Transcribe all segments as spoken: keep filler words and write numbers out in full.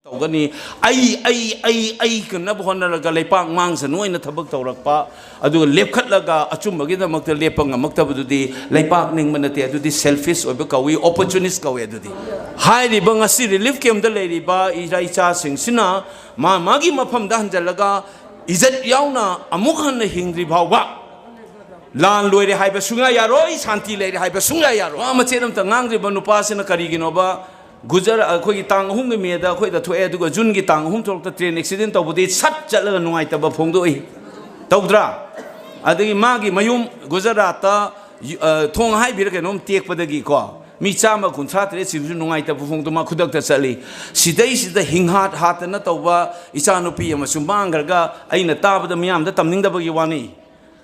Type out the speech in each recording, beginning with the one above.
ꯇꯧꯒꯅꯤ꯫ ꯑꯩ ꯑꯩ ꯑꯩ ꯑꯩ ꯀꯟꯅꯕ ꯍꯣꯠꯅꯔꯒ ꯂꯩꯄꯥꯛ ꯃꯥꯡꯁꯅꯨ ꯍꯥꯏꯅ ꯊꯕꯛ ꯇꯧꯔꯛꯄ, ꯑꯗꯨꯒ ꯂꯦꯞꯈꯠꯂꯒ ꯑꯆꯨꯝꯕꯒꯤꯗꯃꯛꯇ ꯂꯦꯞꯄ ꯉꯝꯃꯛꯇꯕꯗꯨꯗꯤ ꯂꯩꯄꯥꯛ ꯅꯤꯡꯕ ꯅꯠꯇꯦ, ꯑꯗꯨꯗꯤ selfish ꯑꯣꯏꯕ ꯀꯧꯏ, opportunist ꯀꯧꯏ꯫ ꯑꯗꯨꯗꯤ ꯍꯥꯏꯔꯤꯕ ꯉꯁꯤ relief camp ꯇ ꯂꯩꯔꯤꯕ ꯏꯆꯥ ꯏꯆꯥꯁꯤꯡꯁꯤꯅ ꯃꯥ ꯃꯥꯒꯤ ꯃꯐꯝꯗ ꯍꯟꯖꯜꯂꯒ ꯏꯖꯠ ꯌꯥꯎꯅ ꯑꯃꯨꯛ ꯍꯟꯅ ꯍꯤꯡꯗ꯭ꯔꯤ ꯐꯥꯎꯕ ꯂꯥꯟ ꯂꯣꯏꯔꯦ ꯍꯥꯏꯕ ꯁꯨꯡꯌꯥ ꯌꯥꯔꯣꯏ, ꯁꯥꯟꯇꯤ ꯂꯩꯔꯦ ꯍꯥꯏꯕ ꯁꯨꯡꯌꯥ ꯌꯥꯔꯣꯏ꯫ ꯋꯥ ꯃꯆꯦꯠ ꯑꯃꯇ ꯉꯥꯡꯗ꯭ꯔꯤꯕ ꯅꯨꯄꯥꯁꯤꯅ ꯀꯔꯤꯒꯤꯅꯣꯕ? ꯒꯨꯖꯔꯥ-, ꯑꯩꯈꯣꯏꯒꯤ ꯇꯥꯡ ꯑꯍꯨꯝꯒꯤ ꯃꯦꯗ ꯑꯩꯈꯣꯏꯗ ꯊꯣꯛꯑꯦ, ꯑꯗꯨꯒ ꯖꯨꯟꯒꯤ ꯇꯥꯡ ꯑꯍꯨꯝ ꯊꯣꯛꯂꯛꯇ train accident ꯇꯧꯕꯗꯤ ꯁꯠ ꯆꯠꯂꯒ ꯅꯨꯡꯉꯥꯏꯇꯕ ꯐꯣꯡꯗꯣꯛꯏ, ꯇꯧꯗ꯭ꯔꯥ? ꯑꯗꯒꯤ ꯃꯥꯒꯤ ꯃꯌꯨꯝ ꯒꯨꯖꯔꯥꯠꯇ, ꯌꯨ-, ꯑ, ꯊꯣꯡ ꯍꯥꯏꯕꯤꯔ ꯀꯩꯅꯣꯝ ꯇꯦꯛꯄꯗꯒꯤꯀꯣ, ꯃꯤ ꯆꯥꯝꯃ ꯀꯨꯟꯊ꯭ꯔꯥ ꯇꯔꯦꯠ ꯁꯤꯕꯁꯨ ꯅꯨꯡꯉꯥꯏꯇꯕ ꯐꯣꯡꯗꯣꯛ ꯃꯥ ꯈꯨꯗꯛꯇ ꯆꯠꯂꯤ꯫ ꯁꯤꯗꯩꯁꯤꯗ ꯍꯤꯡꯍꯥꯠ ꯍꯥꯠꯇꯅ ꯇꯧꯕ ꯏꯆꯥꯅꯨꯄꯤ ꯑꯃꯁꯨ ꯃꯥꯡꯈ꯭ꯔꯒ, ꯑꯩꯅ ꯇꯥꯕꯗ, ꯃꯤꯌꯥꯝꯗ ꯇꯝꯅꯤꯡꯗꯕꯒꯤ ꯋꯥꯅꯤ,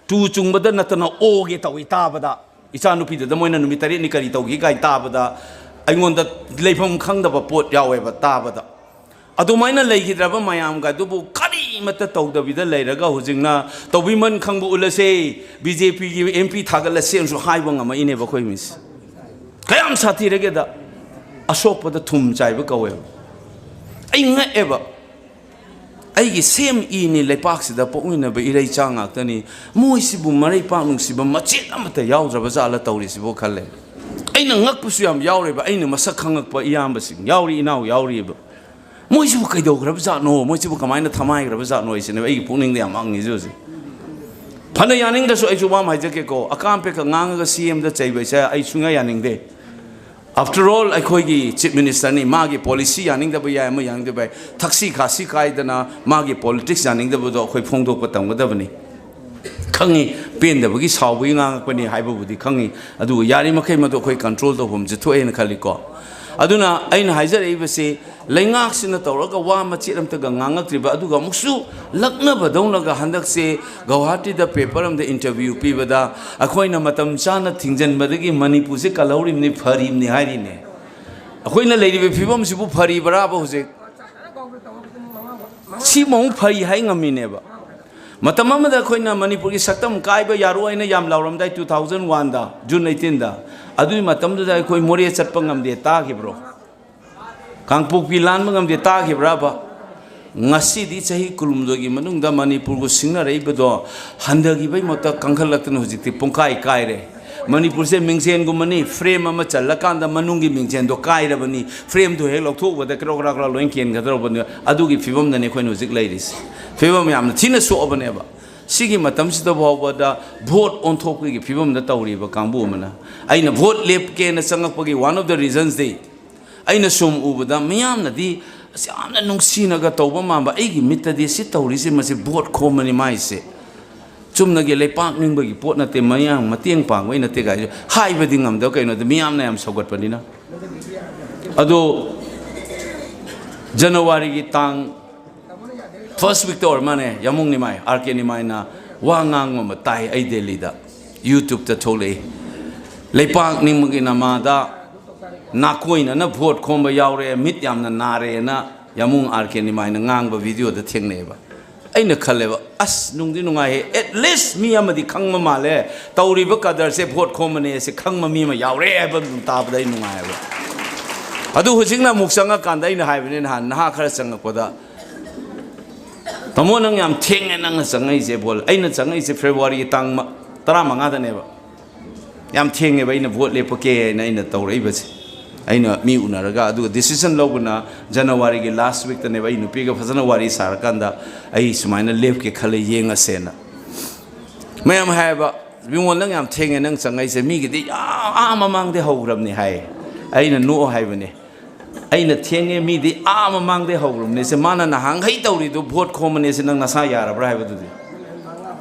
ꯇꯨ ꯆꯨꯡꯕꯗ ꯅꯠꯇꯅ ꯑꯣꯒꯦ ꯇꯧꯏ ꯇꯥꯕꯗ꯫ ꯏꯆꯥꯅꯨꯄꯤꯗꯨꯗ ꯃꯣꯏꯅ ꯅꯨꯃꯤꯠ ꯇꯔꯦꯠꯅꯤ ꯀꯔꯤ ꯇꯧꯈꯤ ꯀꯥꯏꯅ ꯇꯥꯕꯗ ꯑꯩꯉꯣꯟꯗ ꯂꯩꯐꯝ ꯈꯪꯗꯕ ꯄꯣꯠ ꯌꯥꯎꯋꯦꯕ ꯇꯥꯕꯗ꯫ ꯑꯗꯨꯃꯥꯏꯅ ꯂꯩꯈꯤꯗ꯭ꯔꯕ ꯃꯌꯥꯝꯒ ꯑꯗꯨꯕꯨ ꯀꯔꯤꯃꯠꯇ ꯇꯧꯗꯕꯤꯗ ꯂꯩꯔꯒ ꯍꯧꯖꯤꯛꯅ ꯇꯧꯕꯤꯃꯟ ꯈꯪꯕ ꯎꯠꯂꯁꯦ, ꯕꯤ ꯖꯦ ꯄꯤꯒꯤ ꯑꯦꯝ ꯄꯤ ꯊꯥꯒꯠꯂꯁꯦꯅꯁꯨ ꯍꯥꯏꯕ ꯉꯝꯃꯛꯏꯅꯦꯕ ꯑꯩꯈꯣꯏ ꯃꯤꯁꯦ꯫ ꯀꯌꯥꯝ ꯁꯥꯊꯤꯔꯒꯦꯗ, ꯑꯁꯣꯛꯄꯗ ꯊꯨꯝ ꯆꯥꯏꯕ ꯀꯧꯋꯦꯕ꯫ ꯑꯩ ꯉꯛꯑꯦꯕ꯫ ꯑꯩꯒꯤ ꯁꯦꯝ ꯏꯅꯤ ꯂꯩꯄꯥꯛꯁꯤꯗ ꯄꯣꯛꯃꯤꯟꯅꯕ ꯏꯔꯩꯆꯥ ꯉꯥꯛꯇꯅꯤ, ꯃꯣꯏꯁꯤꯕꯨ ꯃꯔꯩꯄꯥꯛ ꯅꯨꯡꯁꯤꯕ ꯃꯆꯦꯠ ꯑꯃꯠꯇ ꯌꯥꯎꯗ꯭ꯔꯕ ꯖꯥꯠꯂ ꯇꯧꯔꯤꯁꯤꯕꯨ ꯈꯜꯂꯦ꯫ ꯑꯩꯅ ꯉꯛꯄꯁꯨ ꯌꯥꯝ ꯌꯥꯎꯔꯦꯕ, ꯑꯩꯅ ꯃꯁꯛ ꯈꯪꯉꯛꯄ ꯏꯌꯥꯝꯕꯁꯤꯡ ꯌꯥꯎꯔꯤ, ꯏꯅꯥꯎ ꯌꯥꯎꯔꯤꯕ꯫ ꯃꯣꯏꯁꯤꯕꯨ ꯀꯩꯗꯧꯈ꯭ꯔꯕ ꯖꯥꯠꯅꯣ, ꯃꯣꯏꯁꯤꯕꯨ ꯀꯃꯥꯏꯅ ꯊꯃꯥꯏꯈ꯭ꯔꯕ ꯖꯥꯠꯅꯣ ꯍꯥꯏꯁꯤꯅꯦꯕ ꯑꯩꯒꯤ ꯄꯨꯛꯅꯤꯡꯗ ꯌꯥꯝ ꯍꯪꯉꯤꯁꯦ ꯍꯧꯖꯤꯛ꯫ ꯐꯅ ꯌꯥꯅꯤꯡꯗ꯭ꯔꯁꯨ ꯑꯩꯁꯨ ꯋꯥ ꯑꯃ ꯍꯥꯏꯖꯒꯦꯀꯣ, ꯑꯀꯥꯝ ꯄꯦꯛꯀ ꯉꯥꯡꯉꯒ ꯁꯤ ꯑꯦꯝꯗ ꯆꯩꯕ ꯍꯥꯏꯁꯦ ꯑꯩ ꯁꯨꯡꯌꯥ ꯌꯥꯅꯤꯡꯗꯦ꯫ After all, ꯑꯩꯈꯣꯏꯒꯤ ꯆꯤꯐ ꯃꯤꯅꯤꯁꯇꯔꯅꯤ, ꯃꯥꯒꯤ ꯄꯣꯂꯤꯁꯤ ꯌꯥꯅꯤꯡꯗꯕ ꯌꯥꯏ, ꯑꯃ ꯌꯥꯅꯤꯡꯗꯕ ꯌꯥꯏ, ꯊꯛꯁꯤ ꯈꯥꯁꯤ ꯀꯥꯏꯗꯅ ꯃꯥꯒꯤ ꯄꯣꯂꯤꯇꯤꯛꯁ ꯌꯥꯅꯤꯡꯗꯕꯗꯣ ꯑꯩꯈꯣꯏ ꯐꯣꯡꯗꯣꯛꯄ ꯇꯝꯒꯗꯕꯅꯤ꯫ ꯈꯪꯉꯤ, ꯄꯦꯟꯗꯕꯒꯤ ꯁꯥꯎꯕꯒꯤ ꯉꯥꯡꯉꯛꯄꯅꯤ ꯍꯥꯏꯕꯕꯨꯗꯤ ꯈꯪꯉꯤ, ꯑꯗꯨꯕꯨ ꯌꯥꯔꯤꯃꯈꯩ ꯃꯗꯨ ꯑꯩꯈꯣꯏ ꯀꯟꯇ꯭ꯔꯣꯜ ꯇꯧꯐꯝꯁꯨ ꯊꯣꯛꯑꯦꯅ ꯈꯜꯂꯤꯀꯣ꯫ ꯑꯗꯨꯅ ꯑꯩꯅ ꯍꯥꯏꯖꯔꯛꯏꯕꯁꯤ, ꯂꯩꯉꯥꯛꯁꯤꯅ ꯇꯧꯔꯒ ꯋꯥ ꯃꯆꯦꯠ ꯑꯝꯇꯒ ꯉꯥꯡꯉꯛꯇ꯭ꯔꯤꯕ, ꯑꯗꯨꯒ ꯑꯃꯨꯛꯁꯨ ꯂꯛꯅꯕꯗꯧꯅꯒ ꯍꯟꯗꯛꯁꯦ ꯒꯧꯍꯥꯇꯤꯗ ꯄꯦꯄꯔ ꯑꯃꯗ ꯏꯟꯇꯔꯚ꯭ꯌꯨ ꯄꯤꯕꯗ, ꯑꯩꯈꯣꯏꯅ ꯃꯇꯝ ꯆꯥꯅ ꯊꯤꯡꯖꯤꯟꯕꯗꯒꯤ ꯃꯅꯤꯄꯨꯔꯁꯦ ꯀꯜꯍꯧꯔꯤꯕꯅꯤ, ꯐꯔꯤꯕꯅꯤ ꯍꯥꯏꯔꯤꯅꯦ꯫ ꯑꯩꯈꯣꯏꯅ ꯂꯩꯔꯤꯕ ꯐꯤꯕꯝꯁꯤꯕꯨ ꯐꯔꯤꯕ꯭ꯔꯥꯕ ꯍꯧꯖꯤꯛ? ꯁꯤꯃꯨꯛ ꯐꯔꯤ ꯍꯥꯏ ꯉꯝꯃꯤꯅꯦꯕ꯫ ꯃꯇꯝ ꯑꯃꯗ ꯑꯩꯈꯣꯏꯅ ꯃꯅꯤꯄꯨꯔꯒꯤ ꯁꯛꯇꯝ ꯀꯥꯏꯕ ꯌꯥꯔꯣꯏ ꯍꯥꯏꯅ ꯌꯥꯝ ꯂꯥꯎꯔꯝꯗꯥꯏ, two thousand one ꯗ, June eighteen ꯗ, ꯑꯗꯨꯒꯤ ꯃꯇꯝꯗꯨꯗ ꯑꯩꯈꯣꯏ ꯃꯣꯔꯦ ꯆꯠꯄ ꯉꯝꯗꯦ ꯇꯥꯈꯤꯕ꯭ꯔꯣ? ꯀꯥꯡꯄꯣꯛꯄꯤ ꯂꯥꯟꯕ ꯉꯝꯗꯦ ꯇꯥꯈꯤꯕ꯭ꯔꯕ? ꯉꯁꯤꯗꯤ ꯆꯍꯤ ꯀꯨꯟꯍꯨꯝꯗꯣꯏꯒꯤ ꯃꯅꯨꯡꯗ ꯃꯅꯤꯄꯨꯔꯕꯨ ꯁꯤꯡꯅꯔꯛꯏꯕꯗꯣ ꯍꯟꯊꯈꯤꯕꯩ ꯃꯍꯨꯠꯇ ꯀꯟꯈꯠꯂꯛꯇꯅ ꯍꯧꯖꯤꯛꯇꯤ ꯄꯨꯡꯀꯥꯏ ꯀꯥꯏꯔꯦ꯫ ꯃꯅꯤꯄꯨꯔꯁꯦ ꯃꯤꯡꯁꯦꯟꯒꯨꯝꯕꯅꯤ, ꯐ꯭ꯔꯦꯝ ꯑꯃ ꯆꯜꯂꯀꯥꯟꯗ ꯃꯅꯨꯡꯒꯤ ꯃꯤꯡꯁꯦꯟꯗꯣ ꯀꯥꯏꯔꯕꯅꯤ, ꯐ꯭ꯔꯦꯝꯗꯣ ꯍꯦꯛ ꯂꯧꯊꯣꯛꯎꯕꯗ ꯀ꯭ꯔꯣꯛ ꯀ꯭ꯔꯥꯛ ꯀ꯭ꯔꯥꯛ ꯂꯣꯏ ꯀꯦꯟꯒꯗꯧꯔꯕꯅꯤ꯫ ꯑꯗꯨꯒꯤ ꯐꯤꯕꯝꯗꯅꯤ ꯑꯩꯈꯣꯏꯅ ꯍꯧꯖꯤꯛ ꯂꯩꯔꯤꯁꯦ꯫ ꯐꯤꯕꯝ ꯌꯥꯝꯅ ꯊꯤꯅ ꯁꯣꯛꯑꯕꯅꯦꯕ꯫ ꯁꯤꯒꯤ ꯃꯇꯝꯁꯤꯗ ꯐꯥꯎꯕꯗ ꯚꯣꯠ ꯑꯣꯟꯊꯣꯛꯄꯒꯤ ꯐꯤꯕꯝꯗ ꯇꯧꯔꯤꯕ ꯀꯥꯡꯕꯨ ꯑꯃꯅ, ꯑꯩꯅ ꯚꯣꯠ ꯂꯦꯞꯀꯦꯅ ꯆꯪꯉꯛꯄꯒꯤ one of the reasons ꯗꯤ ꯑꯩꯅ ꯁꯨꯝ ꯎꯕꯗ ꯃꯤꯌꯥꯝꯅꯗꯤ ꯑꯁ ꯌꯥꯝꯅ ꯅꯨꯡꯁꯤꯅꯒ ꯇꯧꯕ ꯃꯥꯟꯕ, ꯑꯩꯒꯤ ꯃꯤꯠꯇꯗꯤ ꯁꯤ ꯇꯧꯔꯤꯁꯦ ꯃꯁꯤ ꯚꯣꯠ ꯈꯣꯝꯕꯅꯤ ꯃꯥꯏꯁꯦ꯫ ꯆꯨꯝꯅꯒꯤ ꯂꯩꯄꯥꯛ ꯅꯤꯡꯕꯒꯤ ꯄꯣꯠ ꯅꯠꯇꯦ, ꯃꯌꯥꯝ ꯃꯇꯦꯡ ꯄꯥꯡꯕꯩ ꯅꯠꯇꯦ ꯀꯥꯏꯁꯦ ꯍꯥꯏꯕꯗꯤ ꯉꯝꯗꯕ꯫ ꯀꯩꯅꯣꯗ ꯃꯤꯌꯥꯝꯅ ꯌꯥꯝ ꯁꯧꯒꯠꯄꯅꯤꯅ꯫ ꯑꯗꯣ ꯖꯅꯋꯥꯔꯤꯒꯤ ꯇꯥꯡ ꯐꯥꯔꯁ ꯋꯤꯛꯇ ꯑꯣꯏꯔ ꯃꯥꯅꯦ, ꯌꯥꯃꯨꯡ ꯅꯤꯃꯥꯏ, ꯑꯥꯔ ꯀꯦ ꯅꯤꯃꯥꯏꯅ ꯋꯥ ꯉꯥꯡꯕ ꯑꯃ ꯇꯥꯏ ꯑꯩ ꯗꯦꯜꯂꯤꯗ꯫ ꯌꯨꯇ꯭ꯌꯨꯕꯇ ꯊꯣꯛꯂꯛꯏ꯫ ꯂꯩꯄꯥꯛ ꯅꯤꯡꯕꯒꯤ ꯅꯃꯥꯗ ꯅꯥꯀꯣꯏꯅꯅ ꯚꯣꯠ ꯈꯣꯝꯕ ꯌꯥꯎꯔꯦ, ꯃꯤꯠ ꯌꯥꯝꯅ ꯅꯥꯔꯦꯅ ꯌꯥꯃꯨꯡ ꯑꯥꯔ ꯀꯦ ꯅꯤꯃꯥꯏꯅ ꯉꯥꯡꯕ ꯚꯤꯗꯤꯑꯣꯗ ꯊꯦꯡꯅꯩꯑꯕ꯫ ꯑꯩꯅ ꯈꯜꯂꯦꯕ, ꯑꯁ, ꯅꯨꯡꯗꯤ ꯅꯨꯡꯉꯥꯏꯍꯦ, at least ꯃꯤ ꯑꯃꯗꯤ ꯈꯪꯕ ꯃꯥꯜꯂꯦ, ꯇꯧꯔꯤꯕ ꯀꯗꯔꯁꯦ ꯚꯣꯠ ꯈꯣꯝꯕꯅꯦ ꯁꯦ ꯈꯪꯕ ꯃꯤ ꯑꯃ ꯌꯥꯎꯔꯦ ꯍꯥꯏꯕ ꯑꯗꯨꯝ ꯇꯥꯕꯗ ꯑꯩ ꯅꯨꯡꯉꯥꯏꯑꯕ꯫ ꯑꯗꯨ ꯍꯧꯖꯤꯛꯅ ꯑꯃꯨꯛ ꯆꯪꯉꯀꯥꯟꯗ ꯑꯩꯅ ꯍꯥꯏꯕꯅꯦ ꯅꯍꯥꯟ ꯅꯍꯥ ꯈꯔ ꯆꯪꯉꯛꯄꯗ, "ꯇꯥꯃꯣ, ꯅꯪ ꯌꯥꯝ ꯊꯦꯡꯉꯦ ꯅꯪꯅ ꯆꯪꯉꯛꯏꯁꯦ ꯚꯣꯠ"꯫ ꯑꯩꯅ ꯆꯪꯉꯛꯏꯁꯦ ꯐꯦꯕ꯭ꯔꯨꯋꯥꯔꯤꯒꯤ ꯇꯥꯡ ꯃ-, ꯇꯔꯥꯃꯉꯥꯗꯅꯦꯕ꯫ ꯌꯥꯝ ꯊꯦꯡꯉꯦꯕ ꯑꯩꯅ ꯚꯣꯠ ꯂꯦꯞꯄꯛꯀꯦ ꯍꯥꯏꯅ ꯑꯩꯅ ꯇꯧꯔꯛꯏꯕꯁꯦ꯫ ꯑꯩꯅ ꯃꯤ ꯎꯅꯔꯒ ꯑꯗꯨꯒ ꯗꯤꯁꯤꯖꯟ ꯂꯧꯕꯅ ꯖꯅꯋꯥꯔꯤꯒꯤ ꯂꯥꯁ ꯋꯤꯛꯇꯅꯦꯕ꯫ ꯑꯩ ꯅꯨꯄꯤꯒ ꯐꯖꯅ ꯋꯥꯔꯤ ꯁꯥꯔꯀꯥꯟꯗ ꯑꯩ ꯁꯨꯃꯥꯏꯅ ꯂꯦꯞꯀꯦ ꯈꯜꯂꯦ, ꯌꯦꯡꯉꯁꯦꯅ꯫ ꯃꯌꯥꯝ ꯍꯥꯏꯌꯦꯕ, "ꯏꯕꯨꯡꯉꯣ, ꯅꯪ ꯌꯥꯝ ꯊꯦꯡꯉꯦ ꯅꯪ ꯆꯪꯉꯛꯏꯁꯦ, ꯃꯤꯒꯤꯗꯤ ꯌꯥꯝ ꯑꯥ ꯃꯃꯥꯡꯗꯩ ꯍꯧꯈ꯭ꯔꯕꯅꯤ" ꯍꯥꯏ꯫ ꯑꯩꯅ ꯅꯣꯛꯑꯣ ꯍꯥꯏꯕꯅꯦ꯫ "ꯑꯩꯅ ꯊꯦꯡꯉꯦ, ꯃꯤꯗꯤ ꯑꯥ ꯃꯃꯥꯡꯗꯩ ꯍꯧꯈ꯭ꯔꯕꯅꯦ" ꯁꯦ꯫ ꯃꯥꯅ ꯅꯍꯥꯟꯈꯩ ꯇꯧꯔꯤꯗꯨ ꯚꯣꯠ ꯈꯣꯝꯕꯅꯦ ꯁꯦ, ꯅꯪ ꯅꯁꯥ ꯌꯥꯔꯕ꯭ꯔꯥ ꯍꯥꯏꯕꯗꯨꯗꯤ?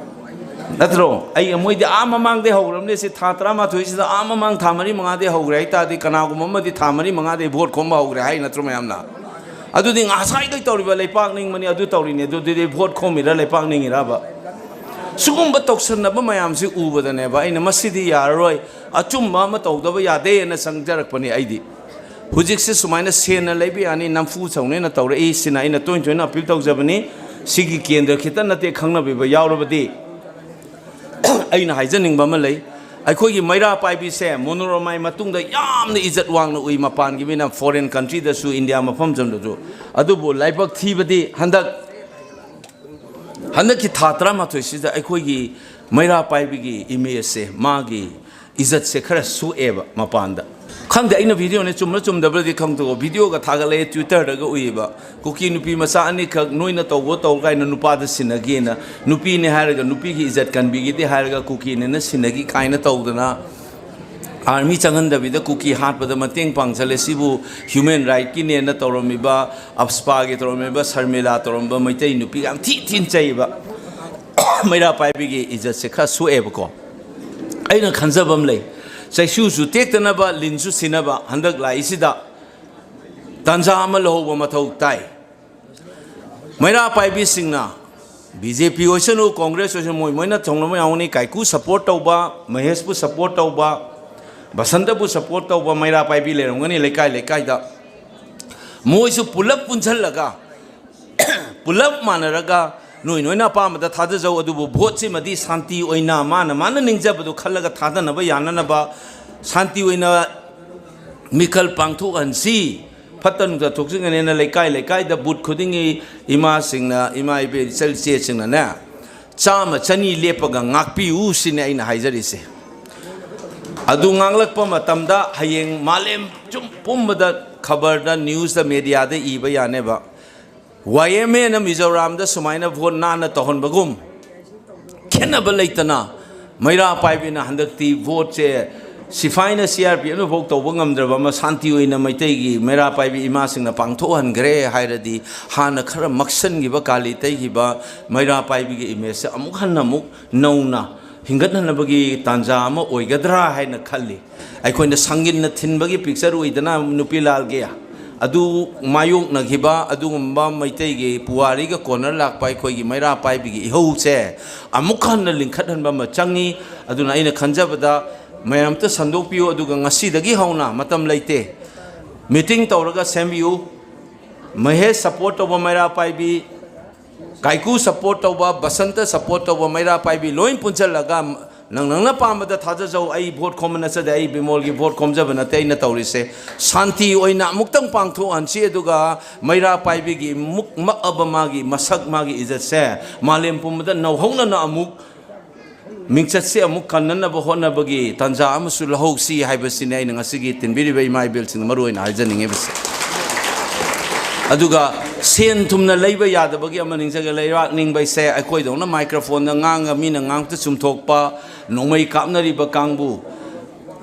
ꯅꯠꯇ꯭ꯔꯣ? ꯑꯩ, ꯃꯣꯏꯗꯤ ꯑꯥ ꯃꯃꯥꯡꯗꯩ ꯍꯧꯈ꯭ꯔꯕꯅꯦ ꯁꯦ, ꯊꯥ ꯇꯔꯥꯃꯥꯊꯣꯏꯁꯤꯗ ꯑꯥ ꯃꯃꯥꯡ ꯊꯥ ꯃꯔꯤ ꯃꯉꯥꯗꯩ ꯍꯧꯈ꯭ꯔꯦ ꯍꯥꯏꯇꯥꯔꯗꯤ, ꯀꯅꯥꯒꯨꯝꯕ ꯑꯃꯗꯤ ꯊꯥ ꯃꯔꯤ ꯃꯉꯥꯗꯩ ꯚꯣꯠ ꯈꯣꯝꯕ ꯍꯧꯈ꯭ꯔꯦ ꯍꯥꯏ ꯅꯠꯇ꯭ꯔꯣ ꯃꯌꯥꯝꯅ? ꯑꯗꯨꯗꯤ ꯉꯁꯥꯏꯗꯩ ꯇꯧꯔꯤꯕ ꯂꯩꯄꯥꯛ ꯅꯤꯡꯕꯅꯤ, ꯑꯗꯨ ꯇꯧꯔꯤꯅꯤ, ꯑꯗꯨꯗꯤ ꯚꯣꯠ ꯈꯣꯝꯃꯤꯔꯥ ꯂꯩꯄꯥꯛ ꯅꯤꯡꯉꯤꯔꯕ? ꯁꯤꯒꯨꯝꯕ ꯇꯧꯁꯟꯅꯕ ꯃꯌꯥꯝꯁꯤ ꯎꯕꯗꯅꯦꯕ ꯑꯩꯅ ꯃꯁꯤꯗꯤ ꯌꯥꯔꯔꯣꯏ, ꯑꯆꯨꯝꯕ ꯑꯃ ꯇꯧꯗꯕ ꯌꯥꯗꯦꯅ ꯆꯪꯖꯔꯛꯄꯅꯤ ꯑꯩꯗꯤ꯫ ꯍꯧꯖꯤꯛꯁꯦ ꯁꯨꯃꯥꯏꯅ ꯁꯦꯟꯅ ꯂꯩꯕ ꯌꯥꯅꯤ, ꯅꯝꯐꯨ ꯁꯧꯅꯦꯅ ꯇꯧꯔꯛꯏ, ꯁꯤꯅ ꯑꯩꯅ ꯇꯣꯏ ꯇꯣꯏꯅ ꯑꯄꯤꯜ ꯇꯧꯖꯕꯅꯤ꯫ ꯁꯤꯒꯤ ꯀꯦꯟꯗ꯭ꯔ ꯈꯤꯇ ꯅꯠꯇꯦ, ꯈꯪꯅꯕꯤꯕ ꯌꯥꯎꯔꯕꯗꯤ ꯑꯩꯅ ꯍꯥꯏꯖꯅꯤꯡꯕ ꯑꯃ ꯂꯩ꯫ ꯑꯩꯈꯣꯏꯒꯤ ꯃꯩꯔꯥ ꯄꯥꯏꯕꯤꯁꯦ ꯃꯣꯅꯣꯔꯃꯥꯒꯤ ꯃꯇꯨꯡꯗ ꯌꯥꯝꯅ ꯏꯖꯠ ꯋꯥꯡꯅ ꯎꯏ, ꯃꯄꯥꯟꯒꯤ ꯃꯤꯅ, ꯐꯣꯔꯦꯟ ꯀꯟꯇ꯭ꯔꯤꯗꯁꯨ, ꯏꯟꯗꯤꯌꯥ ꯃꯐꯝ ꯆꯨꯝꯗꯁꯨ꯫ ꯑꯗꯨꯕꯨ ꯂꯥꯏꯕꯛ ꯊꯤꯕꯗꯤ ꯍꯟꯗꯛ, ꯍꯟꯗꯛꯀꯤ ꯊꯥ ꯇꯔꯥꯃꯥꯊꯣꯏꯁꯤꯗ ꯑꯩꯈꯣꯏꯒꯤ ꯃꯩꯔꯥ ꯄꯥꯏꯕꯤꯒꯤ ꯏꯃꯦꯖꯁꯦ, ꯃꯥꯒꯤ ꯏꯖꯠꯁꯦ ꯈꯔ ꯁꯣꯛꯑꯦꯕ ꯃꯄꯥꯟꯗ꯫ ꯈꯪꯗꯦ, ꯑꯩꯅ ꯚꯤꯗꯤꯑꯣꯅꯦ ꯆꯨꯝꯕ꯭ꯔꯥ ꯆꯨꯝꯗꯕ꯭ꯔꯥꯗꯤ ꯈꯪꯗꯦꯀꯣ, ꯚꯤꯗꯤꯑꯣꯒ ꯊꯥꯒꯠꯂꯛꯑꯦ ꯇ꯭ꯋꯤꯇꯔꯗꯒ ꯎꯏꯌꯦꯕ꯫ ꯀꯨꯀꯤ ꯅꯨꯄꯤ ꯃꯆꯥ ꯑꯅꯤꯈꯛ ꯅꯣꯏꯅ ꯇꯧꯕ ꯇꯧ ꯀꯥꯏꯅ ꯅꯨꯄꯥꯗ ꯁꯤꯟꯅꯒꯦꯅ, ꯅꯨꯄꯤꯅꯦ ꯍꯥꯏꯔꯒ ꯅꯨꯄꯤꯒꯤ ꯏꯖꯠ ꯀꯟꯕꯤꯒꯦꯗꯤ ꯍꯥꯏꯔꯒ ꯀꯨꯀꯤꯅꯦꯅ ꯁꯤꯟꯅꯒꯤ ꯀꯥꯏꯅ ꯇꯧꯗꯅ, ꯑꯥꯔꯃꯤ ꯆꯪꯍꯟꯗꯕꯤꯗ ꯀꯨꯀꯤ ꯍꯥꯠꯄꯗ ꯃꯇꯦꯡ ꯄꯥꯡꯁꯜꯂꯦ꯫ ꯁꯤꯕꯨ ꯍ꯭ꯌꯨꯃꯦꯟ ꯔꯥꯏꯠꯀꯤꯅꯦꯅ ꯇꯧꯔꯝꯃꯤꯕ, ꯑꯞꯁꯄꯥꯒꯤ ꯇꯧꯔꯝꯃꯤꯕ, ꯁꯔꯃꯤꯂꯥ ꯇꯧꯔꯝꯕ ꯃꯩꯇꯩ ꯅꯨꯄꯤ ꯌꯥꯝ ꯊꯤ ꯊꯤꯅ ꯆꯩꯕ꯫ ꯃꯩꯔꯥ ꯄꯥꯏꯕꯤꯒꯤ ꯏꯖꯠꯁꯦ ꯈꯔ ꯁꯣꯛꯑꯦꯕꯀꯣ꯫ ꯑꯩꯅ ꯈꯟꯖꯕ ꯑꯃ ꯂꯩ, ꯆꯩꯁꯨꯁꯨ ꯇꯦꯛꯇꯅꯕ, ꯂꯤꯟꯁꯨ ꯁꯤꯅꯕ ꯍꯟꯗꯛ ꯂꯥꯛꯏꯁꯤꯗ ꯇꯥꯟꯖꯥ ꯑꯃ ꯂꯧꯍꯧꯕ ꯃꯊꯧ ꯇꯥꯏ꯫ ꯃꯩꯔꯥ ꯄꯥꯏꯕꯤꯁꯤꯡꯅ, ꯕꯤ ꯖꯦ ꯄꯤ ꯑꯣꯏꯁꯅꯨ, ꯀꯣꯡꯒ꯭ꯔꯦꯁ ꯑꯣꯏꯁꯅꯨ, ꯃꯣꯏ ꯃꯣꯏꯅ ꯊꯧꯅꯕ ꯌꯥꯎꯅꯤ꯫ ꯀꯥꯏꯀꯨ ꯁꯞꯄꯣꯔꯠ ꯇꯧꯕ, ꯃꯍꯦꯁꯄꯨ ꯁꯞꯄꯣꯔꯠ ꯇꯧꯕ, ꯕꯁꯟꯇꯕꯨ ꯁꯞꯄꯣꯔꯠ ꯇꯧꯕ ꯃꯩꯔꯥ ꯄꯥꯏꯕꯤ ꯂꯩꯔꯝꯒꯅꯤ ꯂꯩꯀꯥꯏ ꯂꯩꯀꯥꯏꯗ꯫ ꯃꯣꯏꯁꯨ ꯄꯨꯂꯞ ꯄꯨꯟꯁꯤꯜꯂꯒ, ꯄꯨꯂꯞ ꯃꯥꯟꯅꯔꯒ ꯅꯣꯏ ꯅꯣꯏꯅ ꯑꯄꯥꯝꯕꯗ ꯊꯥꯗꯖꯧ, ꯑꯗꯨꯕꯨ ꯚꯣꯠꯁꯤꯃꯗꯤ ꯁꯥꯟꯇꯤ ꯑꯣꯏꯅ ꯃꯥꯅ ꯃꯥꯅ ꯅꯤꯡꯖꯕꯗꯨ ꯈꯜꯂꯒ ꯊꯥꯗꯅꯕ ꯌꯥꯅꯅꯕ ꯁꯥꯟꯇꯤ ꯑꯣꯏꯅ ꯃꯤꯈꯜ ꯄꯥꯡꯊꯣꯛꯍꯟꯁꯤ꯫ ꯐꯠꯇ ꯅꯨꯡꯗ ꯊꯣꯛꯆꯤꯟꯒꯅꯦꯅ ꯂꯩꯀꯥꯏ ꯂꯩꯀꯥꯏꯗ ꯕꯨꯠ ꯈꯨꯗꯤꯡꯒꯤ ꯏꯃꯥꯁꯤꯡꯅ, ꯏꯃꯥ ꯏꯕꯦꯟ ꯏꯆꯜ ꯏꯆꯦꯁꯤꯡꯅꯅꯦ, ꯆꯥꯝꯃ ꯆꯅꯤ ꯂꯦꯞꯄꯒ ꯉꯥꯛꯄꯤꯌꯨ ꯁꯤꯅꯤ ꯑꯩꯅ ꯍꯥꯏꯖꯔꯤꯁꯦ꯫ ꯑꯗꯨ ꯉꯥꯡꯂꯛꯄ ꯃꯇꯝꯗ ꯍꯌꯦꯡ ꯃꯥꯂꯦꯝ ꯆꯨꯝ ꯄꯨꯝꯕꯗ ꯈꯕꯔꯗ, ꯅ꯭ꯌꯨꯁꯇ, ꯃꯦꯗꯤꯌꯥꯗ ꯏꯕ ꯌꯥꯅꯦꯕ꯫ ꯋꯥꯏ ꯑꯦꯝ ꯑꯦꯅ ꯃꯤꯖꯣꯔꯥꯝꯗ ꯁꯨꯃꯥꯏꯅ ꯚꯣꯠ ꯅꯥꯟꯅ ꯇꯧꯍꯟꯕꯒꯨꯝ, ꯈꯦꯠꯅꯕ ꯂꯩꯇꯅ ꯃꯩꯔꯥ ꯄꯥꯏꯕꯤꯅ ꯍꯟꯗꯛꯇꯤ ꯚꯣꯠꯁꯦ ꯁꯤꯐꯥꯏꯅ ꯁꯤ ꯑꯥꯔ ꯄꯤ ꯑꯦꯐꯅ ꯐꯥꯎ ꯇꯧꯕ ꯉꯝꯗ꯭ꯔꯕ ꯑꯃ ꯁꯥꯟꯇꯤ ꯑꯣꯏꯅ ꯃꯩꯇꯩꯒꯤ ꯃꯩꯔꯥ ꯄꯥꯏꯕꯤ ꯏꯃꯥꯁꯤꯡꯅ ꯄꯥꯡꯊꯣꯛꯍꯟꯈ꯭ꯔꯦ ꯍꯥꯏꯔꯗꯤ, ꯍꯥꯟꯅ ꯈꯔ ꯃꯛꯁꯟꯈꯤꯕ, ꯀꯥꯂꯤ ꯇꯩꯈꯤꯕ ꯃꯩꯔꯥ ꯄꯥꯏꯕꯤꯒꯤ ꯏꯃꯦꯖꯁꯦ ꯑꯃꯨꯛ ꯍꯟꯅ ꯑꯃꯨꯛ ꯅꯧꯅ ꯍꯤꯡꯒꯠꯍꯟꯅꯕꯒꯤ ꯇꯥꯟꯖꯥ ꯑꯃ ꯑꯣꯏꯒꯗ꯭ꯔꯥ ꯍꯥꯏꯅ ꯈꯜꯂꯤ꯫ ꯑꯩꯈꯣꯏꯅ ꯁꯪꯒꯤꯟꯅ ꯊꯤꯟꯕꯒꯤ ꯄꯤꯛꯆꯔ ꯎꯏꯗꯅ ꯅꯨꯄꯤ ꯂꯥꯜꯒꯤ, ꯑꯗꯨ ꯃꯥꯌꯣꯛꯅꯈꯤꯕ ꯑꯗꯨꯒꯨꯝꯕ ꯃꯩꯇꯩꯒꯤ ꯄꯨꯋꯥꯔꯤꯒ ꯀꯣꯟꯅ ꯂꯥꯛꯄ ꯑꯩꯈꯣꯏꯒꯤ ꯃꯩꯔꯥ ꯄꯥꯏꯕꯤꯒꯤ ꯏꯍꯧꯁꯦ ꯑꯃꯨꯛ ꯍꯟꯅ ꯂꯤꯡꯈꯠꯍꯟꯕ ꯑꯃ ꯆꯪꯉꯤ꯫ ꯑꯗꯨꯅ ꯑꯩꯅ ꯈꯟꯖꯕꯗ ꯃꯌꯥꯝ ꯑꯝꯇ ꯁꯟꯗꯣꯛꯄꯤꯌꯨ, ꯑꯗꯨꯒ ꯉꯁꯤꯗꯒꯤ ꯍꯧꯅ ꯃꯇꯝ ꯂꯩꯇꯦ, ꯃꯤꯇꯤꯡ ꯇꯧꯔꯒ ꯁꯦꯝꯕꯤꯌꯨ꯫ ꯃꯍꯦꯁ ꯁꯞꯄꯣꯔꯠ ꯇꯧꯕ ꯃꯩꯔꯥ ꯄꯥꯏꯕꯤ, ꯀꯥꯏꯀꯨ ꯁꯞꯄꯣꯔꯠ ꯇꯧꯕ, ꯕꯁꯟꯇ ꯁꯞꯄꯣꯔꯠ ꯇꯧꯕ ꯃꯩꯔꯥ ꯄꯥꯏꯕꯤ ꯂꯣꯏ ꯄꯨꯟꯁꯤꯜꯂꯒ ꯅꯪ ꯅꯪꯅ ꯄꯥꯝꯕꯗ ꯊꯥꯖꯖꯧ꯫ ꯑꯩ ꯚꯣꯠ ꯈꯣꯝꯕ ꯅꯠꯆꯗꯦ, ꯑꯩ ꯕꯤꯃꯣꯜꯒꯤ ꯚꯣꯠ ꯈꯣꯝꯖꯕ ꯅꯠꯇꯦ꯫ ꯑꯩꯅ ꯇꯧꯔꯤꯁꯦ ꯁꯥꯟꯇꯤ ꯑꯣꯏꯅ ꯑꯃꯨꯛꯇꯪ ꯄꯥꯡꯊꯣꯛꯍꯟꯁꯤ, ꯑꯗꯨꯒ ꯃꯩꯔꯥ ꯄꯥꯏꯕꯤꯒꯤ ꯃꯨꯛ ꯃꯛꯑꯕ ꯃꯥꯒꯤ ꯃꯁꯛ, ꯃꯥꯒꯤ ꯏꯖꯠꯁꯦ ꯃꯥꯂꯦꯝ ꯄꯨꯝꯕꯗ ꯅꯧꯍꯧꯅꯅ ꯑꯃꯨꯛ ꯃꯤꯡꯆꯠꯁꯦ ꯑꯃꯨꯛ ꯀꯟꯅꯅꯕ ꯍꯣꯠꯅꯕꯒꯤ ꯇꯥꯟꯖꯥ ꯑꯃꯁꯨ ꯂꯧꯍꯧꯁꯤ ꯍꯥꯏꯕꯁꯤꯅꯤ ꯑꯩꯅ ꯉꯁꯤꯒꯤ ꯇꯤꯟꯕꯤꯔꯤꯕ ꯏꯃꯥ ꯏꯕꯦꯜꯁꯤꯡꯗ ꯃꯔꯨ ꯑꯣꯏꯅ ꯍꯥꯏꯖꯅꯤꯡꯉꯤꯕꯁꯦ꯫ ꯑꯗꯨꯒ ꯁꯦꯟ ꯊꯨꯝꯅ ꯂꯩꯕ ꯌꯥꯗꯕꯒꯤ ꯑꯃ ꯅꯤꯡꯖꯒꯦ꯫ ꯂꯩꯕꯥꯛ ꯅꯤꯡꯕ ꯍꯥꯏꯁꯦ ꯑꯩꯈꯣꯏꯗꯧꯅ ꯃꯥꯏꯀ꯭ꯔꯣꯐꯣꯟꯗ ꯉꯥꯡꯉ ꯃꯤꯅ ꯉꯥꯡꯇ ꯆꯨꯝꯊꯣꯛꯄ, ꯅꯣꯡꯃꯩ ꯀꯥꯞꯅꯔꯤꯕ ꯀꯥꯡꯕꯨ